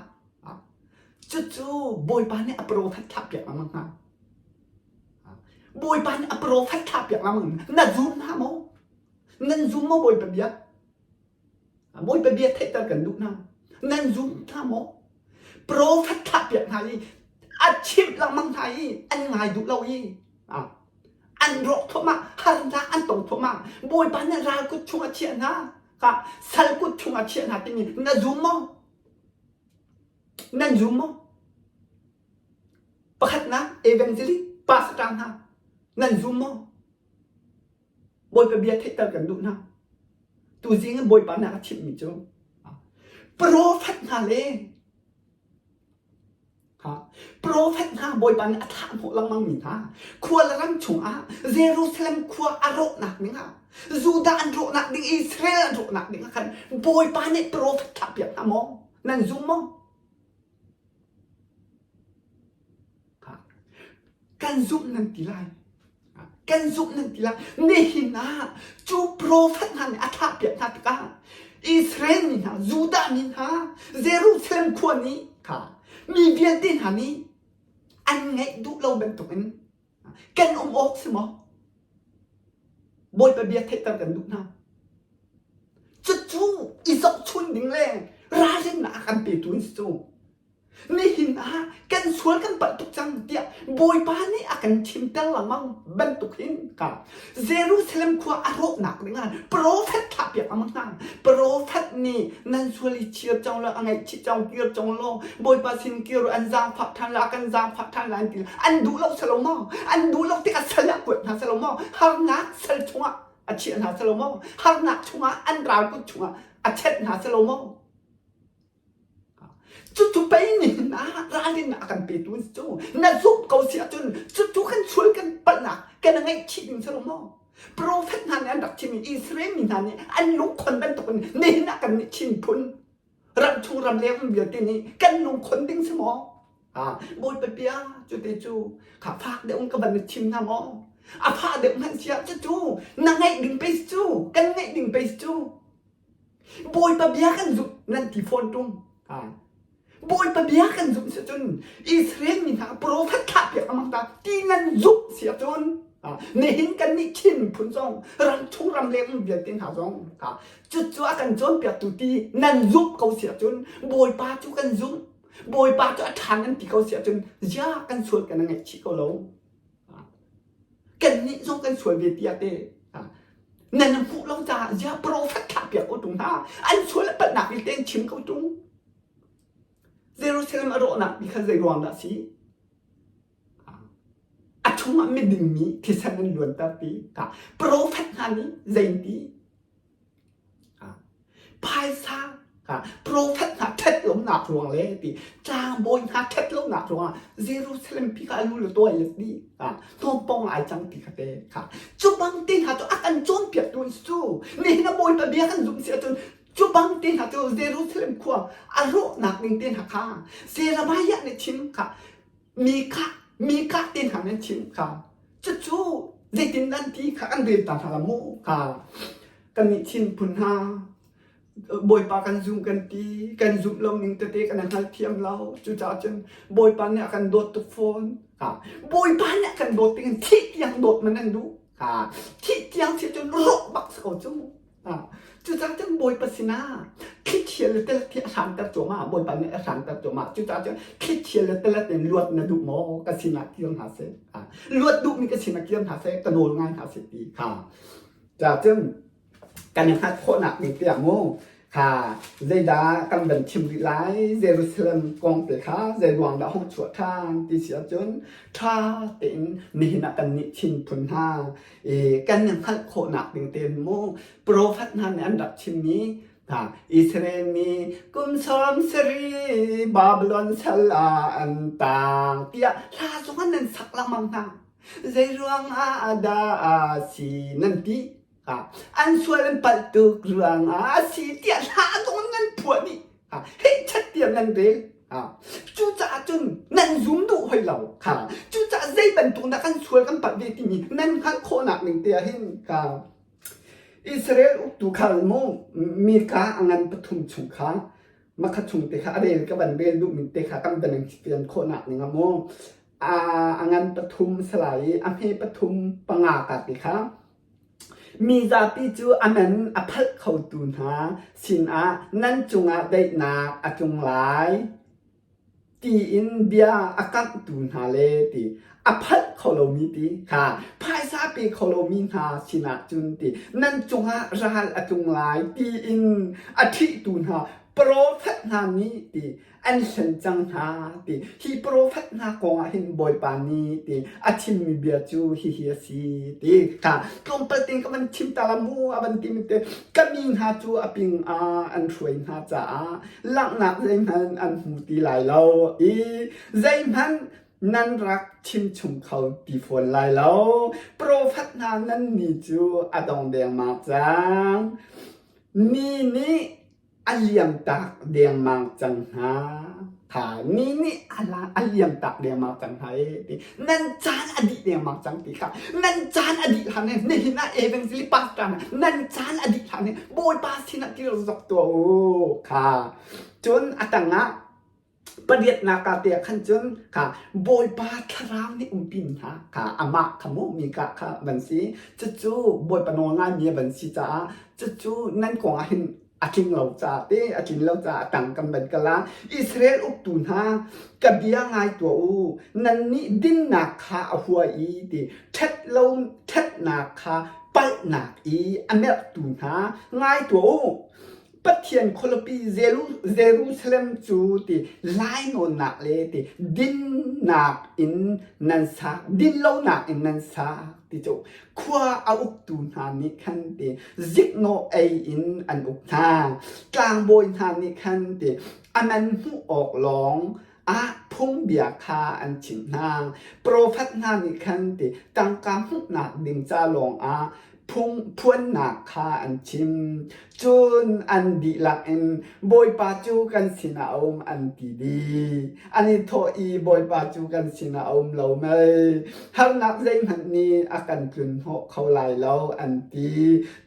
Cucu Bawipa nih a profet thlahpiak lengmang hna. Bawipa nih a profet thlahpiak lengmang na zum hna maw? Nan zum maw Bawipa bia? Bawipa bia theihter kan duh hna. Nan zum hna maw? Profet thlahpiak hna i a chimh lengmang hna i an ngai duh lo i an rawk thluahmah harnak an tong thluahmah Bawipa nih ral kut chung a chiah hna ka sal kut chung a chiah hna timi na zum maw? Nan zum maw? Pakhatnak evangelist pastor hna nan zum maw? Bawipa bia theihter kan duh hna. Tuzing in Bawipa nih a chimhmi cu profet hna le profet hna Bawipa nih a thlah hnawh lengmang mi hna khua le ram chungah Jerusalem khua a rawhnak ding ah Judah an rawhnak ding Israel an rawhnak ding ah khan Bawipa nih profet thlahpiak hna maw? Nan zum maw? Kan zumh nan ti lai. Kan zumh nan ti lai. Nihin ah cu profet hna nih a thlahpiak hna tikah Israel mi hna, Judah mi hna, Jerusalem khua nih kha mi vialte hna nih an ngaih duh lo bantukin kan um awk si maw? Bawipa bia theihter kan duh hna. Cucu i zohchun ding le ralrinnak a kan petu an si cu. Nihin ah kan sual kan palh tuk cang tiah Bawipa nih a kan chimter lengmang bantuk hin ka Jerusalem khua a rawhnak ding ah profet thlahpiak lengmang hna. Profet nih nan sual i chir cang lo, a ngaihchih cang kir cang law Bawipa sin kir an zaangfah ṭhan la, kan zaangfah ṭhan la an ti. An duh lo si lo maw? An duh lo tikah sal ah kuat hna si lo maw? Harnak sal chungah a chiah hna si lo maw? Harnak chungah an ral kut chungah a chenh hna si lo maw? Cucu pei nihin ah ralrin a kan petu an si cu. Na zumh ko si ahcun cucu kan sual kan palhnak kan ngaihchih ding si lo maw? Profet hna nih an rak chimmi Israel mi hna nih an lungkhon bantukin nihin ah kan nih Chin phun ramchung ramleng um vialte nih kan lungkhon ding si maw? Ha, Bawipa bia cu te cu kha fak deuh in ka van chim hna maw? A fah deuh hmanh siah cucu na ngaih ding pei cu kan ngaih ding pei cu Bawipa bia kan zumh nan ti fawn ṭung. Ha. Bawipa bia kan zumh si cun Israel mi hna profet thlah piak amang ta ti nan zumh si ahcun nihin kan nih Chin miphun zong ramchung ramleng um vialte hna zong cucu a kan cawnpiaktu ti nan zumh ko si ahcun Bawipa cu kan zumh Bawipa cu a ṭha nan ti ko si ahcun zia kan sual kan ngaihchih ko lo. Kannih zong kan sual ve tiah te nan hmuh lo caah zia profet thlah piak ko ṭung hna an sual palhnak vialte an chim ko ṭung. Jerusalem a rawhnak ti kha zei ruang dah si? A chungah miding mi thisen an luanter ti ka profet hna nih zei ti Phaisa profet hna ṭhat lonak ruang le ti tlangbawi hna ṭhat lonak ruangah Jerusalem pi kha a lu le tuai le dih hnawmpong ai cang ti kha te kha cu bang te hna cu a kan cawnpiaktu an si cu nihin a Bawipa bia kan zumh si ahcun cu bang te hna cu Jerusalem khua a rawhnak ding te hna kha Jeremiah nih chim kha mi kha mi kha te hna nan chim kha cucu zeitin nan ti kha kan rel ta hna la mu kha kan nih Chin phun hna Bawipa kan zum kan ti kan zumh lo ning tete kan hngalthiam lo cucaah cun Bawipa nih a kan dawt tuk fawn ha Bawipa nih a kan dawt ding in thih tiang dawt man an duh ha thih tiang si cun rawh bak si ko cu Cucaah cun Bawipa sinah thlichia le telet hi a hranter cuahmah. Bawipa nih a hranter cuahmah. Cucaah cun thlichia le telet in luat na duh maw? Ka sinah kir hna seh. Luat duhmi ka sinah kir hna seh. Ka nawl ngai hna seh ti kha. Cucaah cun kan i hngalh khawhnak ding tiah mu kha zeidah kan van chim rih lai Jerusalem kong te kha zei ruang dah hung chuah ṭhan ti si ahcun ṭha tein nihin ah kannih Chin phun hna i kan i hngalh khawhnak ding tein mu profet hna nih an rak chimmi hna Israel mi kum 70 Babylon sal ah an tang tiah hla zong an nan sak lengmang hna zei ruang ah dah a si nan ti an sual an palh tuk ruang ah a si tiah hla zong nan phuah dih hei chat tiah nan rel Cucaah cun nan zum duh hoi lo. Kha cucaah zei bantuk dah kan sual kan palh ve timi nan hngalh khawhnak ning te ah hin kha Israel uktu khal mu Mika a ngan pathum chung kha makha chung te kha a rel ka van rel duhmi te kha kan van fian khawhnak ning ah mu a ngan pathum salai i a hme pathum panga ka ti kha Mi zapi cu a man a phalh khotu hna sinah nan cungah daihnak a tlung lai tiin bia a kamhtu hna le ti a phalh kho lomi ti kha phaisa pe kho lomi hna sinah cun ti nan cungah ral a tlung lai tiin a ṭhihtu hna profet hna nih ti an hlen cang hna ti hi profet hna kong ah hin Bawipa nih ti a chimmi bia cu hihi a si ti kha tlawmpal tein ka van chim ta la mu a van ti mi te ka mi hna cu a ping ah an hruai hna caah langhnak zeihmanh an hmu ti lai lo i zeihmanh nan rak chim chung kho ti fawn lai lo profet hna nan ni cu a dong dengmang cang mi nih a liamtak dengmang cang hna. Kha ni nih a liamtak dengmang cang hna e ti. Nan caan a dih dengmang cang ti kha. Nan caan a dih hlan he nihin ah evangelist pastor nan caan a dih hlan he Bawipa sinah kir zok tuah u kha. Cun a tangah Pariatnak ah te ah khan cun kha Bawipa thlarau nih umpi hna kha amah kha mu Mikah kha van si. Cucu Bawipa nawl ngaimi a van si caah cucu nan kong ah hin a tling lo caah te a tlin lo caah a tang kan van kal ah Israel uktu hna ka bia ngai tuah u nannih dinnak kha a hua i ti ṭhat lo ṭhatnak kha palhnak i a merhtu hna ngai tuah u Pathian khualipi Jerusalem cu ti lainawnnak le ti dinnak in nan sak, dinlonak in nan sak ti cu khua a uktu hna nih khan ti ziknawh ei in an uk hna. Tlangbawi hna nih khan ti A man hmuh awk lawng ah phungbia kha an chimh hna. Profet hna nih khan ti tangka hmuhnak ding ca lawngah phung phuannak kha an chim. Cun an dihlak in Bawipa cu kan sinah a um an ti dih. An i thawh i Bawipa cu kan sinah a um lo mei? Harnak zeihmanh nih a kan tlunhnawh kho lai lo an ti.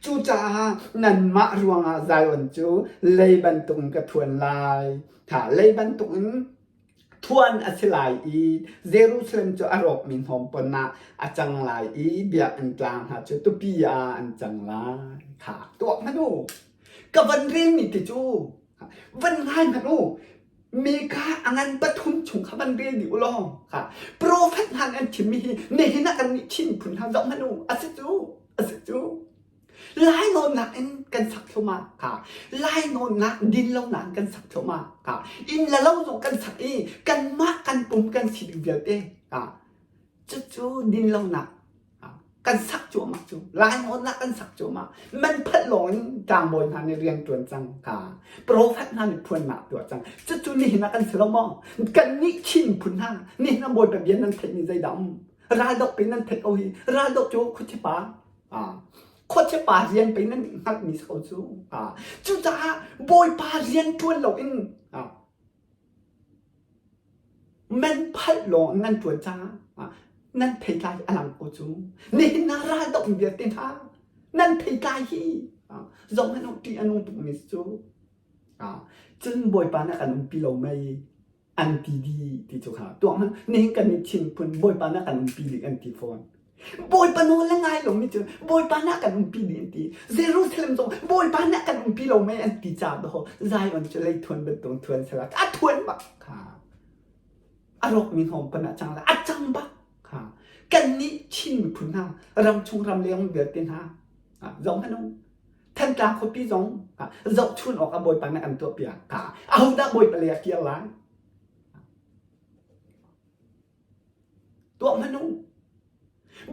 Cucaah nanmah ruangah Zion cu lei bantukin ka thuan lai. Tha lei bantukin thuan a si lai i Jerusalem cu a rawkmi hnawmpon ah a cang lai i biakinn tlang hna cu tupi ah an cang lai. Kha tuak hmanh u. Ka van relmi ti cu van ngai hmanh u. Mika a ngan pathum chung kha van rel dih u law kha profet hna nih an chimmi hi nihin ah kannih Chin miphun hna zoh hmanh u a si cu a si cu. Lainawnnak in kan sak thluahmah kha lainawnnak dinlonak in kan sak thluahmah kha inn le lo zong kan sak i kanmah kan pum kan si ding vialte kha cucu dinlonak kan sak cuahmah cu lainawnnak kan sak cuahmah man phalh lawng in tlangbawi hna nih rian ṭuan cang kha profet hna nih phuannak tuah cang cucu nihin ah kan si lo maw kannih Chin phun hna nihin ah Bawipa bia nan theihmi zeidah um raldoh pe nan theih ko hi raldoh cu khuachipa Khuachia pa rian pei nan hngalhmi si ko cu. Cucaah Bawipa rian ṭuan loin men phalh lawng nan ṭuan caah nan theitlai a lang ko cu. Nihin ah raldoh vialte hna nan theitlai hi zong hmanh ṭih a nung tukmi si cu. Cun Bawipa nih a kan umpi lo mei? An ti dih ti cu kha tuah hmanh nihin kan nih Chin phun Bawipa nih a kan umpi dih an ti fawn. Bawipa nawl le ngai lomi cu Bawipa nih a kan umpi dih an ti. Jerusalem zong Bawipa nih a kan umpi lo mei an ti caah dawh Zion cu lei thuan bantuk thuan sela a thuan bak kha a rawkmi hnawm pan ah cang la a cang bak kha kannih Chin miphun hna ramchung ramleng vialte hna zoh hmanh u Thantlang khuapi zong zohchun awk ah Bawipa nih an tuahpiak. Ahodah Bawipa lei ah kir lai? Tuah hmanh u.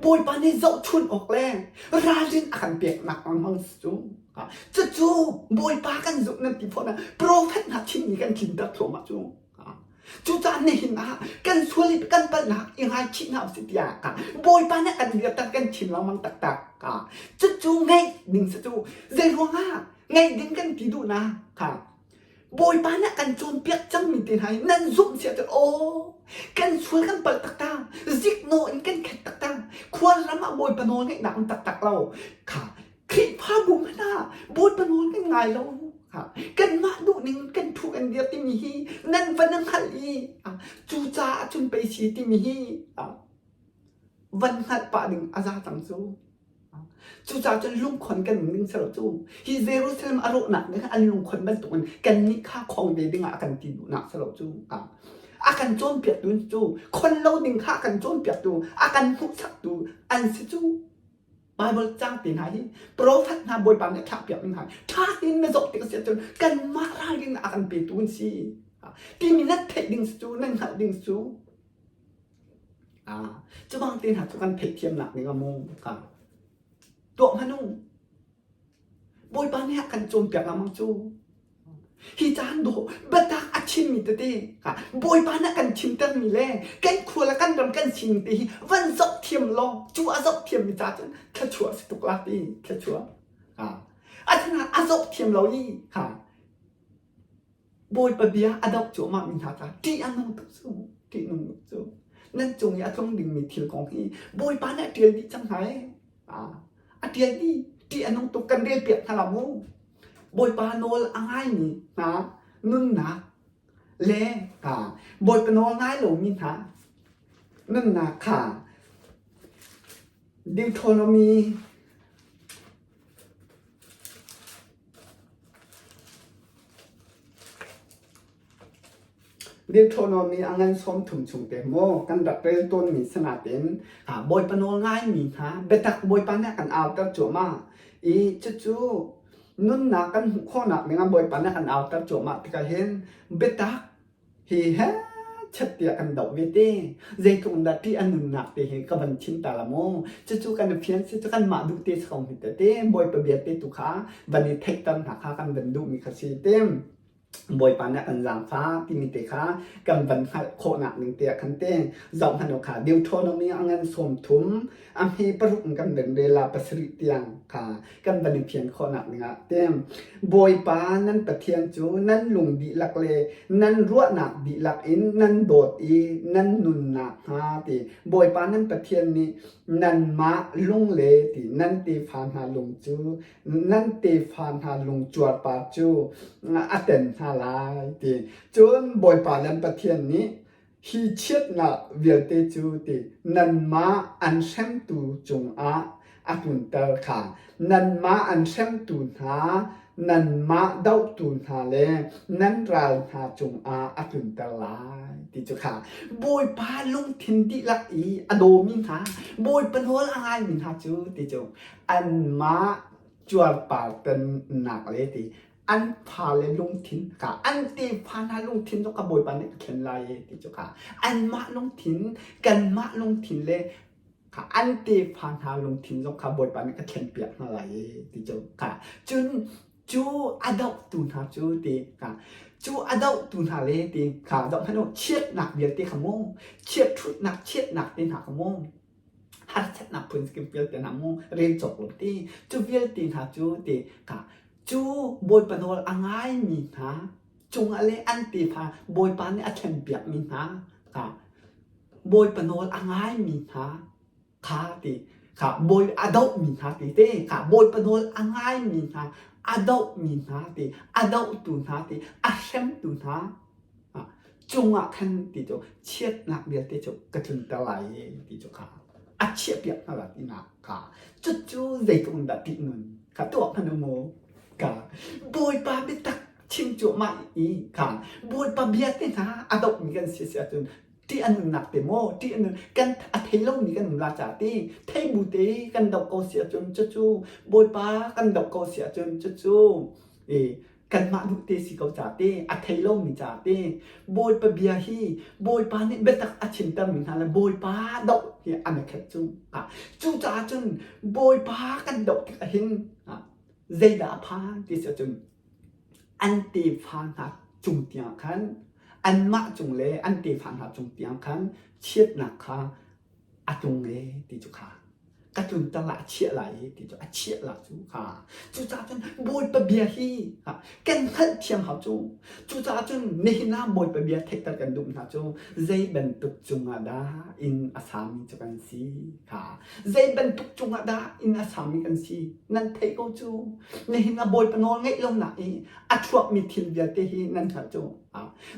Bawipa nih zohchun awk le ralrin a kan peknak lengmang si cu. Cucu Bawipa kan zumh nan ti fawn ah profet hna chimmi kan tlinter thluahmah cu. Cucaah nihin ah kan sual i kan palhnak i ngaichih hna usih tiah Bawipa nih kan dirter kan chim lengmang taktak. Cucu ngaih ding si cu zei ruangah ngaih ding kan ti duhnak kha Bawipa nih kan cawnpiak cangmi te hna hi nan zumh si ahcun aw kan sual kan palh taktak ziknaw in kan khet taktak khualram ah Bawipa nawl ngeihnak um taktak lo kha Khrihfabu hmanh ah Bawipa nawl kan ngai lo. Kanmah duhning kan thu kan dir timi hi nan van hngalh i cucaah cun pei si timi hi van hngalh pah ding a za cang cu. Cucaah cun lungkhon kan um ding si lo cu. Hi Jerusalem a rawhnak nih an lungkhon bantukin kannih kha khong ve dingah a kan ti duhnak si lo cu. A kan cawnpiaktu cu khon lo ding kha a kan cawnpiaktu, a kan hmuhsaktu an si cu. Bible cang te hna hi profet hna Bawipa nih thlahpiak mi hna ṭha tein na zoh tik a si ahcun kanmah ralrin a kan petu an si timi nan theih ding cu nan hngalh ding cu cu bang te hna cu kan theihthiamnak ding a mu ka tuah hmanh u Bawipa nih a kan cawnpiak lengmang cu. Hi caan dawh biatak a chimmi tete Bawipa nih a kan chimtermi le kan khua le kan ram kan sining te hi van zoh thiam law cu a zoh thiammi ca cun thluachuah si tuk la ti thluachuah. Asinain a zoh thiam lo i Bawipa bia a doh cuahmah mi hna ca ṭih a nung tuk cu ṭih nung tuk cu nan cung i a tlung dingmi thil kong hi Bawipa nih a ṭial dih cang hna ee. A ṭial dih ṭih a nung tuk kan rel piak hna la mu. Bawipa nawl a ngaimi hna nunnak le Bawipa nawl ngai lomi hna nunnak kha Deuteronomy Deuteronomy a ngan 30 chung te maw kan rak rel tawnmi sinain Bawipa nawl ngaimi hna biatak Bawipa nih a kan auter cuahmah i cucu nunnak kan hmuh khawhnak dingah Bawipa nih a kan auter cuahmah tikah hin biatak hi he chet tiah kan doh ve te zeitluk in dah ṭih a nunnak te hi ka van chim ta la mu cucu kan i fian si cu kanmah duh te si ko hme te Bawipa bia te tu kha van i theihter hna kha kan van duhmi kha si te. Bawipa nih a kan zaangfah timi te kha kan van hngalh khawhnak ning te ah khan te zoh hmanh u kha Deuteronomy a ngan 30 a hme paruk in kan van rel ah pasarih tiang kha kan van i fian khawhnak ning ah te Bawipa nan Pathian cu nan lung dihlak le nan ruahnak dihlak in nan dawt i nan nunnak hnga ti Bawipa nan Pathian nih nanmah lung le ti nan tefa hna lung cu nan tefa hna lung cuarpar cu a ten hna lai ti. Cun Bawipa nan Pathian nih hi chiatnak vialte cu ti nanmah an hremtu cungah a tlunter kha nanmah an hremtu hna nanmah dohtu hna le nan ral hna cungah a tlunter lai ti cu kha Bawipa lungthin dihlak i a dawmi hna Bawipa nawl a ngaimi hna cu ti cu anmah cuarpartannak le ti an fale lungthin kha an tefa hna lungthin cu ka Bawipa nih ka thlen lai e ti cu kha anmah lungthin kanmah lungthin le kha an tefa hna lungthin zong kha Bawipa nih ka thlenpiak hna lai e ti cu kha cun cu a dohtu hna cu ti kha cu a dohtu hna le ti kha doh hmanh u chiatnak vialte kha mu chiathrutnak chiatnak te hna kha mu harsatnak phun vialte hna mu rel cawk lo ti cu vialte hna cu ti ka cu Bawipa nawl a ngaimi hna cungah le an tefa Bawipa nih a thlenpiakmi hna ka Bawipa nawl a ngaimi hna kha ti kha bawi a dohmi hna ti te kha Bawipa nawl a ngaimi hna a dohmi hna ti a dohtu hna ti a hremtu hna cungah khan ti cu chiatnak vialte cu ka tlunter lai ti cu kha a chiahpiak hna la tinak kha cucu zeitluk in dah ṭih nun kha tuah hmanh u mu ka Bawipa biatak chim cuahmah i kha Bawipa bia te hna a dohmi kan si si ahcun ṭih a nunnak te maw ṭih a nun kan a thei lomi kan um la ca ti thei bu te kan doh ko si ahcun cucu Bawipa kan doh ko si ahcun cucu i kanmah duh te si ko ca te a thei lomi ca te Bawipa bia hi Bawipa nih biatak a chimtermi hna le Bawipa doh hi an i khat cu cucaah cun Bawipa kan doh tik ahhin zeidah a phan ti si ahcun an tefa hna cung tiang khan anmah cung le an tefa hna cung tiang khan chiatnak kha a tlung e ti cu kha ka tlunter la a chiah lai i ti cu a chiah la cu kha cucaah cun Bawipa bia hi kan hngalhthiam hau cu cucaah cun nihin ah Bawipa bia theihter kan duh hna cu zei bantuk cungah dah inn a sami cu kan si kha zei bantuk cungah dah inn a sami kan si nan theih ko cu nihin ah Bawipa nawl ngeih lonak i a chuakmi thil vialte hi nan hngalh cu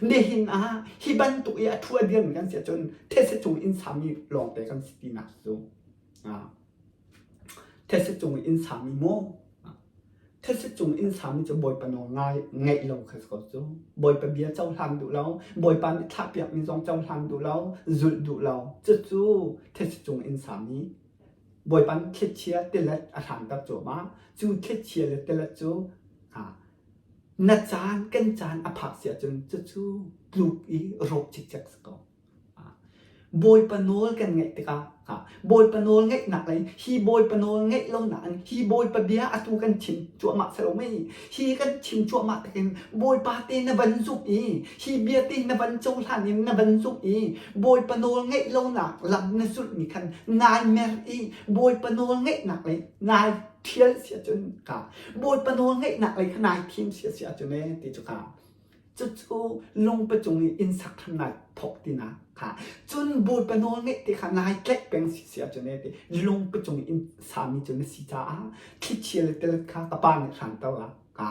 Nihin ah hi bantuk i a thu a dirmi kan si ahcun thetse cung inn sami lawngte kan si tinak cu. Thetse cung inn sami maw? Thetse cung inn sami cu Bawipa nawl ngai ngeih lo kha si ko cu. Bawipa bia cohlan duh lo, Bawipa nih thlahpiakmi zong cohlan duh lo, zulh duh lo. Cucu thetse cung inn sami Bawipa nih thlichia tilet a hranter cuahmah. Cu thlichia le tilet cu Na caan kan caan a phak si ahcun cucu tluk i rawk cikcek si ko. Bawipa nawl kan ngaih tikah Bawipa nawl ngaihnak le hi Bawipa nawl ngaih lonak in hi Bawipa bia atu kan chim cuahmah si lo mei hi kan chim cuahmah tikin Bawipa te na van zumh i hi bia te na van cohlan in na van zumh i Bawipa nawl ngaih lonak lam na zulhmi khan nai mer i Bawipa nawl ngaihnak le nai ṭhial si ahcun ka Bawipa nawl ngeihnak lei kha nai thim si a si ahcun ee ti cu kha cucu lungpa cung i inn sak hram nai thawk tinak kha cun Bawipa nawl ngeih ti kha nai tlaih peng si si ahcun ee ti lungpa cung i inn sami cu na si caah thlichia le tilet kha ka pa nih hranter la ka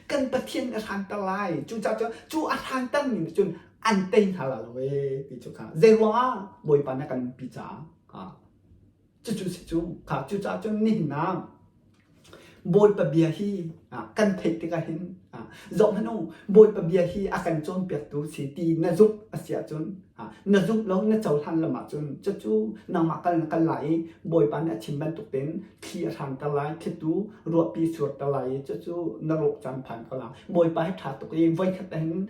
kan Pathian nih a hranter lai cucaah cun cu a hrantermi nih cun an tei hna la lo ee ti cu kha zei ruangah Bawipa nih a kan umpi caah Cucu si cu kha cucaah cun nihin ah Bawipa bia hi kan theih tikah hin zohhmanh u Bawipa bia hi a kan cawnpiaktu si ti na zumh a si ahcun na zumh lo na cohlan lam ahcun cucu nangmah kal na kal lai i Bawipa nih a chim bantuk tein thli a hranter lai thlitu ruahpi surter lai i cucu na rawh caan phan ko lai Bawipa hi ṭha tuk i voikhat ah hin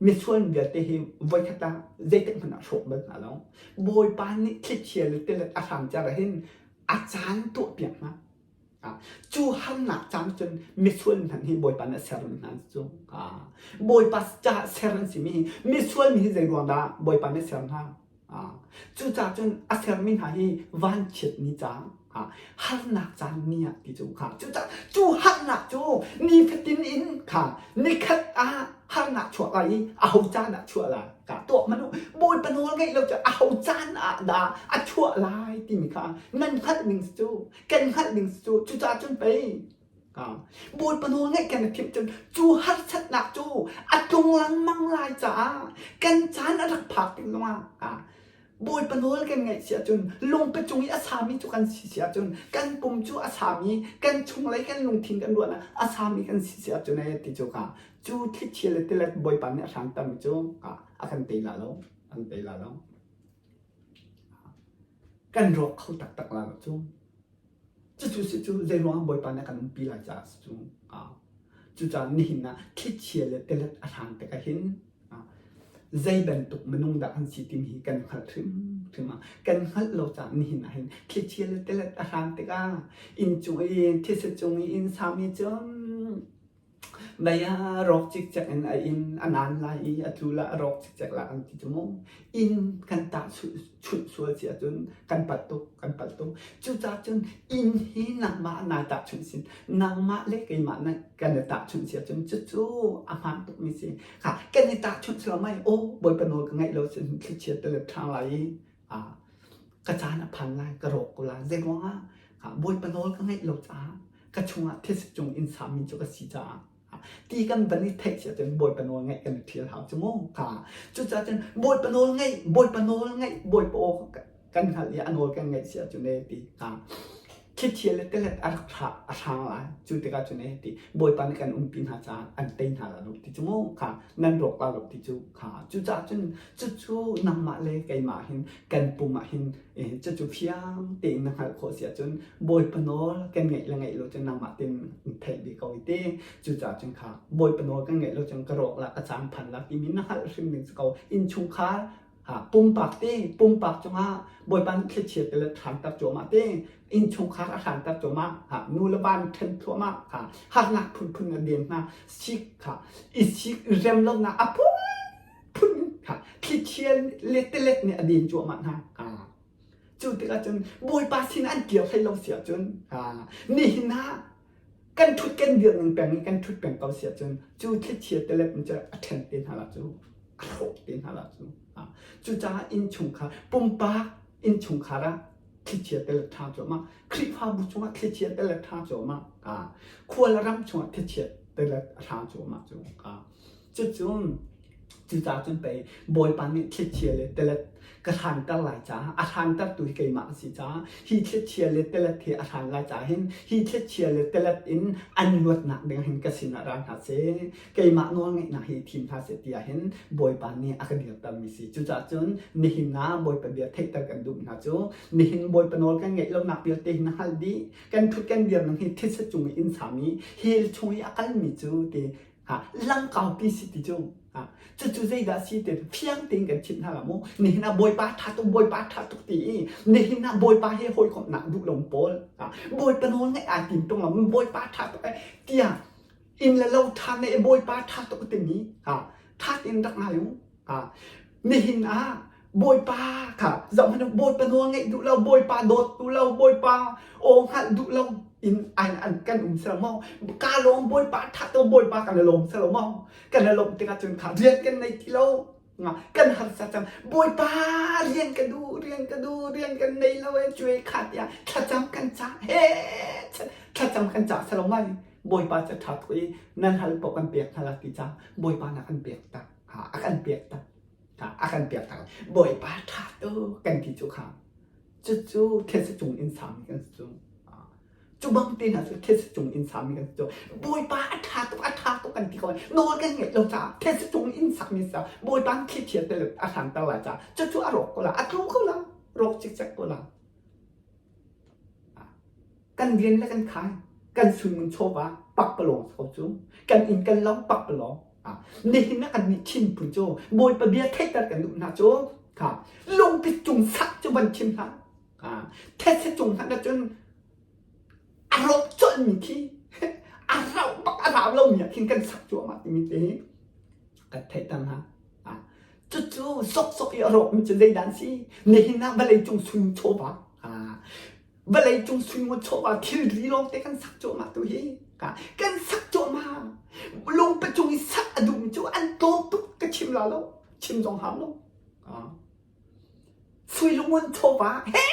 misual vialte hi voikhat ah zeitik hmanh ah hrawk bal hna lo Bawipa nih thlichia le tilet a hram cer ah hin a caan tuahpiak hna. Cu harnak caan cun misual hmanh hi Bawipa nih a ser hna cu. Bawipa caah ser an simi hi misual mi hi zei ruang dah Bawipa nih a ser hna? Cucaah cun a sermi hna hi vanchiat ni caan, harnak caan ni ah ti cu kha. Cucaah cu harnak cu nifatin in kha nikhat ah harnak chuak lai i aho caan ah chuah lai ka tuah hmanh u. Bawipa nawl ngeih lo cu aho caan ah dah a chuah lai timi kha nan hngalh ning cu kan hngalh ning cu cucaah cun pei Bawipa nawl ngaih kan i thim cun cu harsatnak cu a tlung lengmang lai caah kan caan a rak phak tik zongah Bawipa nawl kan ngaih si ahcun lungpi cung i a sami cu kan si si ahcun kan pum cu a sami kan chunglei kan lungthin kan ruahnak a sami kan si si ahcun ee ti cu ka cu thlichia le tilet Bawipa nih a hrantermi cu a kan tei la lo an tei la lo. Kan rawk kho taktak la lo cu. Cucu si cu zeiruang ah Bawipa nih a kan umpi lai caah si cu. Cucaah nihin ah thlichia le tilet a hran tikah hin zei bantuk minung dah kan si timi hi kan hngalh hrimhrim ah kan hngalh lo caah nihin ah hin thlichia le tilet a hran tikah inn cung i thisa cung i inn sami cun Mei ah rawk cikcek in a inn a naan lai i a tlu la a rawk cikcek la kan ti cu mu. Inn kan tah chunh sual si ahcun kan palh tuk, kan palh tuk. Cucaah cun inn hi nangmah naa tahchunh sin, nangmah le keimah na kan i tahchunh si ahcun cucu a hmaan tukmi si. Kha kan i tahchunh si lo mei, aw Bawipa nawl ka ngaih lo cun thlichia te le ṭhang lai i ah ka caan a phan lai, ka rawk ko lai. Zeiruang ah? Bawipa nawl ka ngaih lo caah ka chungah thil cung in sami cu ka si caah ti kan van i theih si ahcun Bawipa nawl ngaih kan i ṭhial hau cu mu kha cucaah cun Bawipa nawl ngaih Bawipa nawl ngaih Bawipa aw kan hngalh i a nawl kan ngaih si ahcun ee ti kha thlichia le tilet a rak thla a hrang lai cu tikah cun ee ti Bawipa nih kan umpi hna caah an tei hna la lo ti cu mu kha nan rawk la lo ti cu kha cucaah cun cucu nangmah le keimah hin kan pum ah hin Cucu fiang tein na hngalh khawh si ahcun Bawipa nawl kan ngeih le ngeih lo cu nangmah tein theih dih ko i ti. Cucaah cun kha Bawipa nawl kan ngeih lo cun ka rawk la ka caan phan la timi na hngalh hrim ding si ko. Innchungkhar pumpak te pumpak cungah Bawipa nih thlichia te le ṭhanter cuahmah te innchungkhar a hranter cuahmah nu le va nih ṭhen thluahmah kha harnak phunphun a den hna sik kha i sik rem lonak a phun phun kha thlichia le tilet nih a den cuahmah hna. Cu tikah cun Bawipa sin an kir hlei lo si ahcun nihin ah kan ṭhut kan dir ning peng i kan ṭhut peng ko si ahcun cu thlichia tilet nih cun a ṭhen te hna la cu a hrawh te hna la cu. Cucaah innchungkhar pumpak innchungkhar ah thlichia tilet ṭha cuahmah Khrihfabu chungah thlichia tilet ṭha cuahmah khua le ram chungah thlichia tilet a hrang cuahmah cu. Cucun cucaah cun pei Bawipa nih thlichia le tilet ka hranter lai caah a hrantertu hi keimah a si caah hi thlichia le tilet hi a hran lai caah hin hi thlichia le tilet in an luatnak ding hin ka sinah ra hna seh keimah nawlngeihnak hi thim hna seh tiah hin Bawipa nih a ka dirtermi si. Cucaah cun nihin ah Bawipa bia theihter kan duh hna cu nihin Bawipa nawl kan ngeih lonak vialte hi na hngalh dih kan ṭhut kan dirnak hi thisa cung i inn sami hell chung i a kalmi cu ti Langkaupi si ti cu cucu zeidah si ti fiang tein kan chimh hna la mu nihin ah Bawipa ṭha tuk Bawipa ṭha tuk ti i nihin ah Bawipa he hawikomhnak duh lo pawl Bawipa nawl ngaih aa tim ṭung lo Bawipa ṭha tuk ai tiah inn le lo ṭha ne Bawipa ṭha tuk timi ṭha tein rak ngai u Nihin ah Bawipa kha zohhmanh u, Bawipa nawl ngaih duh lo, Bawipa dawt duh lo, Bawipa aw hngalh duh lo in an, an kan um selo maw? Ka lawm Bawipa ṭha to Bawipa kan i lawm selo maw? Kan i lawmh tikah cun kha rian kan nei ti lo. Kan harsa cang. Bawipa rian ka duh, rian ka duh, rian kan nei lo e cuai kha tiah thlacam kan cah. He thlacam kan cah selo mai. Bawipa cu ṭha tuk i nan hal paoh kan pek hna la ti ca Bawipa na kan pek tak. A kan pek tak. A kan pek tak. Bawipa ṭha tuk kan ti cu kha. Cucu thetse cung in sami kan si cu. Cu bang te hna cu thetse cung in sami kan si cu. Bawipa a ṭha tuk, a ṭha tuk kan ti ko. Nawl kan ngeih lo caah thetse cung in sakmi sa Bawipa thlichia te a hranter lai caah cucu a rawk ko la, a tlu ko la, rawk cikcek ko la. Kan rian le kan khai, kan sungmun chawva pakpalawng ko cu. Kan inn kan lo pakpalawng. Nihin ah kan nih Chin phun cu Bawipa bia theihter kan duh hna cu kha lungpi cung sak cu van chim hlah. Thetse cung hmanh ahcun a rawk colh. chawnhmi khi a rauh bak a rau lomi ah khin kan sak cuahmah timi te hi kan theihter hna. Cucu sawksawk i a rawkmi cu zeidah an si? Nihin ah vawleicung sui chawva vawleicung sui chawva thilri lawngte kan sak cuahmah tu hi kan sak cuahmah lungpa cung i sak a duhmi cu an tlawm tuk ka chim la lo chim zong hau lo. Sui lungun chawva he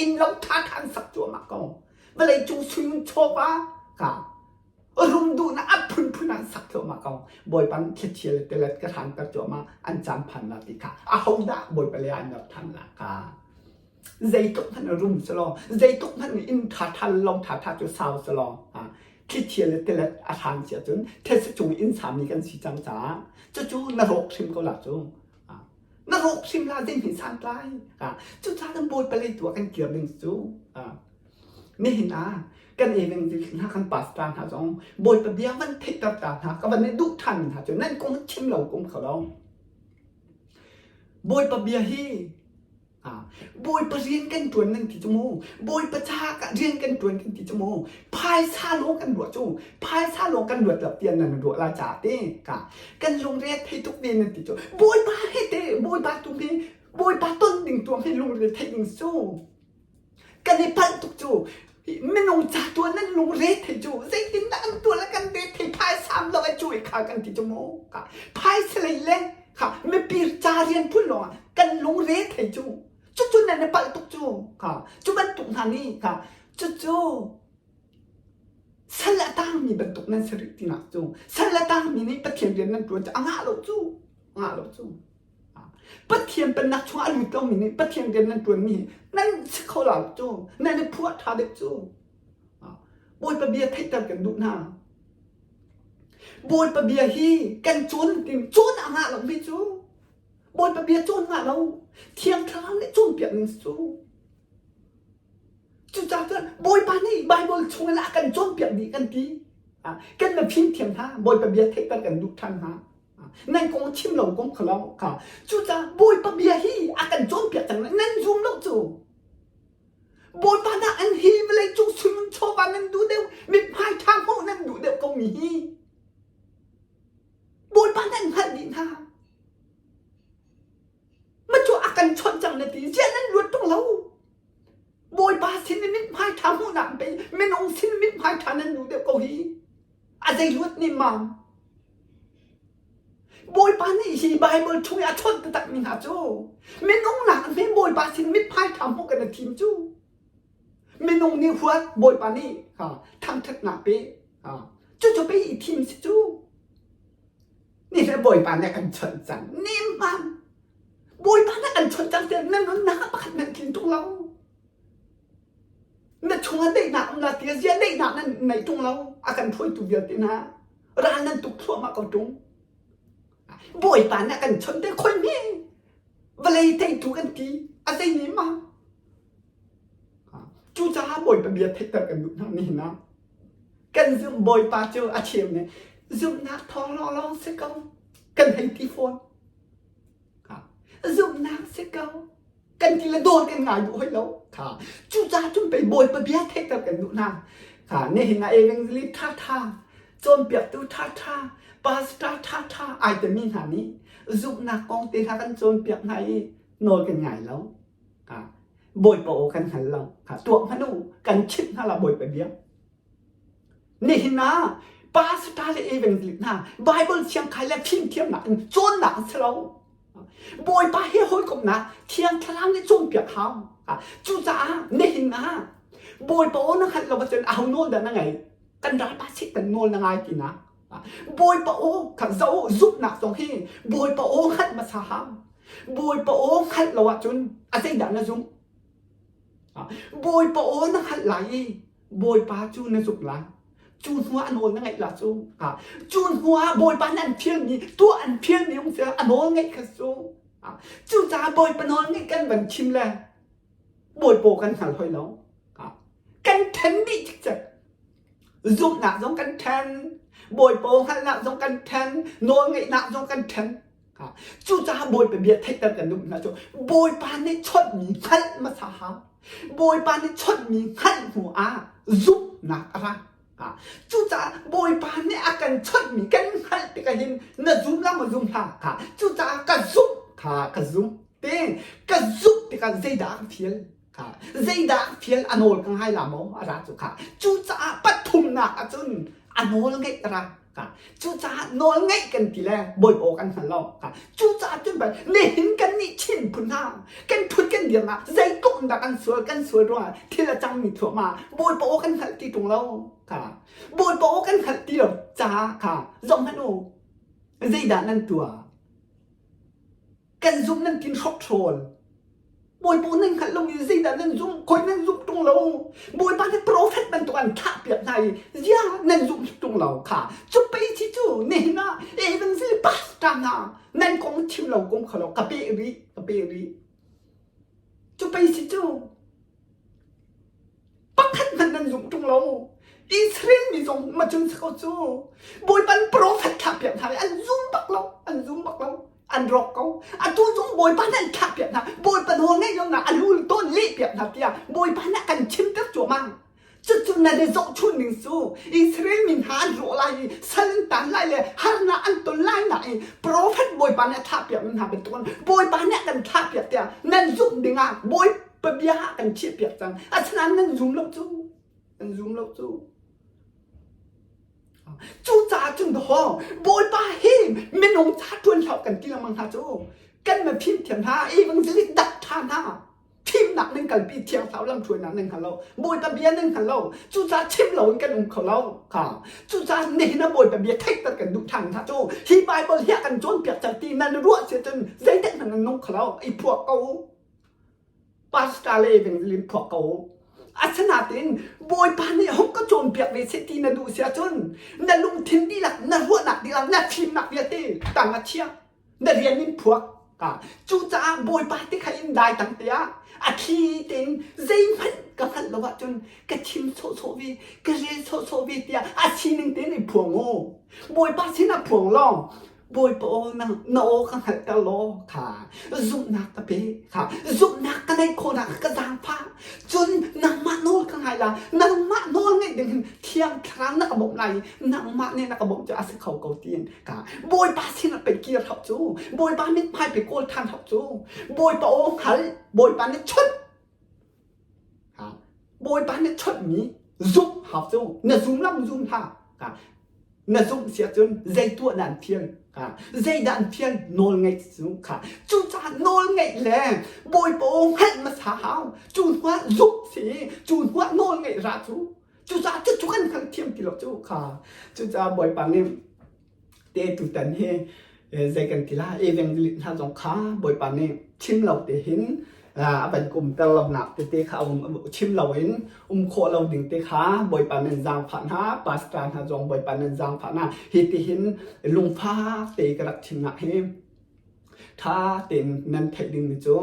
inn lo ṭha ṭha an sak cuahmah ko. Vawleicung sui ngun chawva ka rum duhnak a phunphun an sak cuahmah ko. Bawipa nih thlichia le tilet ka hranter cuahmah an caan phan la ti kha ahodah Bawipa le an rak than la ka. Zeitluk hmanh rum selaw, zeitluk hmanh inn ṭha ṭha le lo ṭha ṭha cu sau selaw, thlichia le tilet a hran si ahcun thetse cung inn sami kan si cang caah cucu na rawk hrim ko la cu. Na rawk hrim la zei hme santlai. Cucaah kan Bawipa lei tu ah kan kir ding cu nihin ah kan evangelist hna kan pastor hna zong Bawipa bia van theihter ta hna ka van i duh ṭhan hna cu nan kong chim lo kum kho lo. Bawipa bia hi Bawipa rian kan ṭuan nan ti cu mu. Bawipa caah rian kan ṭuan kan ti cu mu. Phaisa lawng kan ruah cu. Phaisa lawng kan ruat lo tiah nan ruah lai caah te ka kan lungre thei tuk ve nan ti cu. Bawipa he te Bawipa tu hi Bawipa ton ding tuang hi lungre theih ding cu. Kan i palh tuk cu. Minung ca tuah nan lungre thei cu zeitindah an tuah le kan re thei phaisa lo a cu i kha kan ti cu mu. Ka phaisa lei le kha mipi ca rian phun lawngah kan lungre thei cu cucu nan i palh tuk cu kha cu bantuk hna nih kha cucu sal a tangmi bantuk nan si rih tinak cu sal a tangmi nih Pathian rian nan ṭuan cu a ngah lo cu a ngah lo cu Pathian pennak chungah a lut lomi nih Pathian rian nan ṭuanmi nan si kho lo cu nan i phuah ṭha deuh cu Bawipa bia theihter kan duh hna Bawipa bia hi kan cawn tin cawn a ngah lomi cu Bawipa bia cawn ngah lo Thiang Thlarau nih cawnpiak ning cu cucaah cun Bawipa nih Baibal chungin a kan cawnpiak dih kan ti kan na fimthiam hna Bawipa bia theihter kan duh ṭhan hna nan kong chim lo kong kha lo kha cucaah Bawipa bia hi a kan cawnpiak cang nan zum lo cu Bawipa dah an hi vawlei cung sunun chawva nan duh deuh mithmai ṭha hmuh nan duh deuh ko mi hi Bawipa nan hngalh dih hna ma cu a kan chawnh cang na ti ziah nan luat tung lo Bawipa sin i mithmai ṭha hmuhnak pei minung sin mithmai ṭha nan duh deuh ko hi a zei luat nih mam Bawipa nih hi Baibal chung i a chawnh taktakmi hna cu minung nak hme Bawipa sin mithmai ṭha hmuh kan i thim cu minung nih huat Bawipa nih thangṭhatnak pe cucu pei i thim si cu ni le Bawipa nih a kan chawnh cang nemman Bawipa nih a kan chawnh cang tiah na nunnak ah pakhat nan tlin ṭung lo na chungah daihnak um la tiah ziah daihnak nan neih ṭung lo a kan hruaitu vialte hna ral nan tuk thluahmah ko ṭung. Bawipa nih a kan chawnh te khoi hme vawlei teitu kan ti a zei nih ma cucaah Bawipa bia theihter kan duh hna nihin ah kan zumh Bawipa cu a cheu nih zumhnak thawng lawnglawng si ko kan hei ti fawn zumhnak si ko kan ti le dawr kan ngai duh hoi lo kha cucaah cun pei bawipa bia theihter kan duh hna kha nihin ah evangelist ṭha ṭha cawnpiaktu ṭha ṭha pastor ṭha ṭha ai timi hna nih zumhnak kong te hna kan cawnpiak hna i nawl kan ngai lo kha bawipa aw kan hngal lo kha tuah hmanh u kan chimh hna la bawipa bia Nihin ah pastor le evangelist hna Bible siangkhai le fimthiamnak in cawnnak an si lo. Bawipa he hawikomhnak Thiang Thlarau nih cawnpiak hau. Cucaah nihin ah Bawipa aw na hngalh lo ahcun aho nawl dah na ngaih? Kan ralpa Satan nawl na ngai tinak. Bawipa aw kha zoh zumhnak zong hi Bawipa aw hngalh hmasa hau. Bawipa aw hngalh lo ahcun a zeidah na zumh? Bawipa aw na hngalh lai i Bawipa cu na zumh lai. Cu hnuah a nawl na ngaih la cu. Cu hnuah Bawipa nih an fialmi, tuah an fialmi um seh a nawl ngaih kha cu. Cucaah Bawipa nawl ngaih kan van chim le Bawipa kan hngal hoi lo. Kan then dih cikcek. Zumhnak zong kan then, Bawipa hngalhnak zong kan then, nawl ngaihnak zong kan then. Cucaah Bawipa bia theihter kan duh hna cu Bawipa nih chawnhmi hngalh hmasa hau. Bawipa nih chawnhmi hngalh hnu ah zumhnak. Zumhnak a ra. Cucaah Bawipa nih a kan chawnhmi kan hngalh tikah hin na zum la maw zum hlah kha. Cucaah ka zumh kha ka zumh te ka zumh tikah zeidah a ka fial kha zeidah a ka fial a nawl ka ngai la maw a ra cu kha. Cucaah pathumnak ahcun a nawl ngeih a ra. Cucaah nawl ngeih kan ti le bawi aw kan hngal lo. Cucaah cun pei nihin kan nih Chin phun hna kan thut kan dir ah zeitluk in dah kan sual kan sual ruangah thil a cangmi thluahmah bawipa aw kan hngalh ti ṭung lo kha bawipa aw kan hngalh ti lo caah kha zoh hmanh u zeidah nan tuah Kan zumh nan tin hrokhrawl. Bawipa nan hngalh lomi zeidah nan zumh? Khoi nan zumh ṭung lo. Bawipa nih profet bantuk an thlah piak hna i zia nan zumh ṭung lo kha. Cu pei ci cu nihin ah evangelist pastor hna nan kong chim lo kum kho lo ka peh rih ka peh rih. Cu pei si cu Pakhat hmanh nan zumh ṭung lo. Israel mi zong ma cun si ko cu. Bawipa an profet thlah piak hna i an zum bak lo, an zum bak lo. An rawk ko. Atu zong Bawipa nih an thlah piak hna. Bawipa nawl ngeih lonak a lul tawn leh piak hna tiah Bawipa nih a kan chimter cuahmah. Cucu nan i zohchunh ning cu Israel mi hna an rawh lai i sal an tan lai le harnak an ton lai nak i profet Bawipa nih a thlah piakmi hna bantukin Bawipa nih a kan thlah piak tiah nan zumh dingah Bawipa bia ah kan chiahpiak cang. Asinain nan zum lo cu. Nan zum lo cu. Cucaah cun dawh Bawipa hi minung ca ṭuan hlah kan ti lengmang hna cu. Kan ma fimthiam hna, evangelist dak ṭha hna. Thimnak nan kalpi thiang thlarau lamhruainak nan hngal lo. Bawipa bia nan hngal lo. Cucaah chim loin kan um kho lo. Kha. Cucaah nihin ah Bawipa bia theihter kan duh ṭhan hna cu. Hi Bible hi a kan cawnpiak cang ti nan ruah si cun zeitik hmanh nan nung kho lo. I phuah ko. Pastor le evangelist phuak ko. Asinain Bawipa nih hung ka cawnpiak ve seh ti na duh si ahcun na lungthin dihlak, na ruahnak dihlak, na fimnak vialte tang ah chia. Na rian in phuak. Cucaah Bawipa ti kha in dai tang te ah a thli tein zeihmanh ka hngalh lo ahcun ka chim sawhsawh ve, ka rel sawhsawh ve tiah a sining tein i phuang u. Bawipa sinah phuang law Bawipa aw na, na aw ka hngalhter law kha zumhnak ka pe kha zumhnak ka neih khawhnak ka zaangfah cun nangmah nawl ka ngai la nangmah nawl ngeih ding hin thiang thlarau na ka bawmh lai i nangmah nih na ka bawmh cu a si kho ko tiin ka Bawipa sinah pei kir hau cu Bawipa mithmai pei kawl ṭhan hau cu Bawipa aw hngal Bawipa nih chawnh Bawipa nih chawnhmi zumh hau cu na zum lam zum hlah na zumh si ahcun zei tuah dah an fial zeidah an fial nawl ngeih cu kha cucaah nawl ngeih le Bawipa aw hngalh hmasa hau cu hnuah zumh si cu hnuah nawl ngeih ra cu cucaah cucu kan hngal thiam ti lo cu kha cucaah Bawipa nih te tutan hi zei kan ti la evangelist hna zong kha Bawipa nih chim lo te hin a van kumter lonak tete kha um chim lo in um khawh lo ding te kha Bawipa nan zaangfah hna pastor hna zong Bawipa nan zaangfah hna hi ti hin lungfak te ka rak chimnak hi Ṭha tein nan theih dingmi cu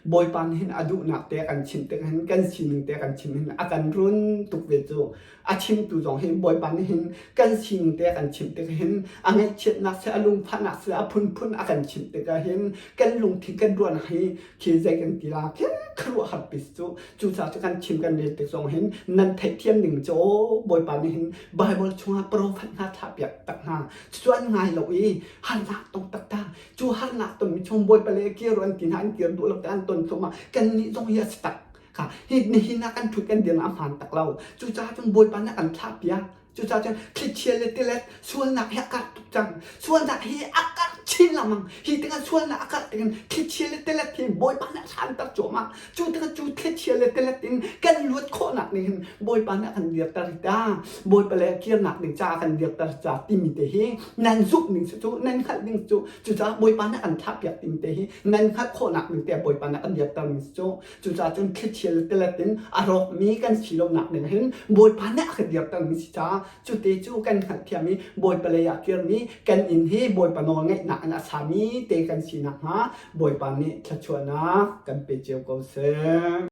Bawipa nih hin a duhnak te a kan chimh tik hin kan sining te a kan chimh hin a kan run tuk ve cu. A chimtu zong hi Bawipa nih hin kan sining te a kan chimh tik hin a ngaihchiatnak seh a lungfahnak seh a phunphun a kan chimh tikah hin kan lungthin kan ruahnak hi khi zei kan ti la khi khuaruahhar pi cu cucaah cu kan chim kan rel tik zong hin nan theihthiam ning cu Bawipa nih hin Bible chungah profet hna thlahpiak tak hna cucu an ngai lo i harnak tong taktak cu harnak tonmi chung bawipa le kir an ti hna an kir duh lo te an ton thluahmah kan nih zong hi a si tak kha hi nihin ah kan thut kan dir ah a hmaan tak lo cucaah cun bawipa nih a kan thlah piak cucaah cun thlichia le tilet sualnak hi a karh tuk cang sualnak hi a karh chin lengmang hi tikah sualnak a karh tikin thlichia le tilet hi bawipa nih a hranter cuahmah Cu tikah cu thlichia le tilet in kan luat khawhnak ning hin Bawipa nih a kan dirter ta. Bawipa le kirnak ding caah kan dirter ca timi te hi nan zumh ning cu nan hngalh ding cu cucaah Bawipa nih a kan thlahpiak timi te hi nan hngalh khawhnak ding te Bawipa nih a kan dirter mi cu cucaah cun thlichia le tilet in a rawkmi kan si lonak ding hin Bawipa nih a kan dirter mi si caah cute cu kan hngalhthiam i Bawipa lei ah kirmi kan inn hi Bawipa nawl ngaihnak in a sami te kan si nakhnga Bawipa nih thluachuahnak kan pe cio ko seh.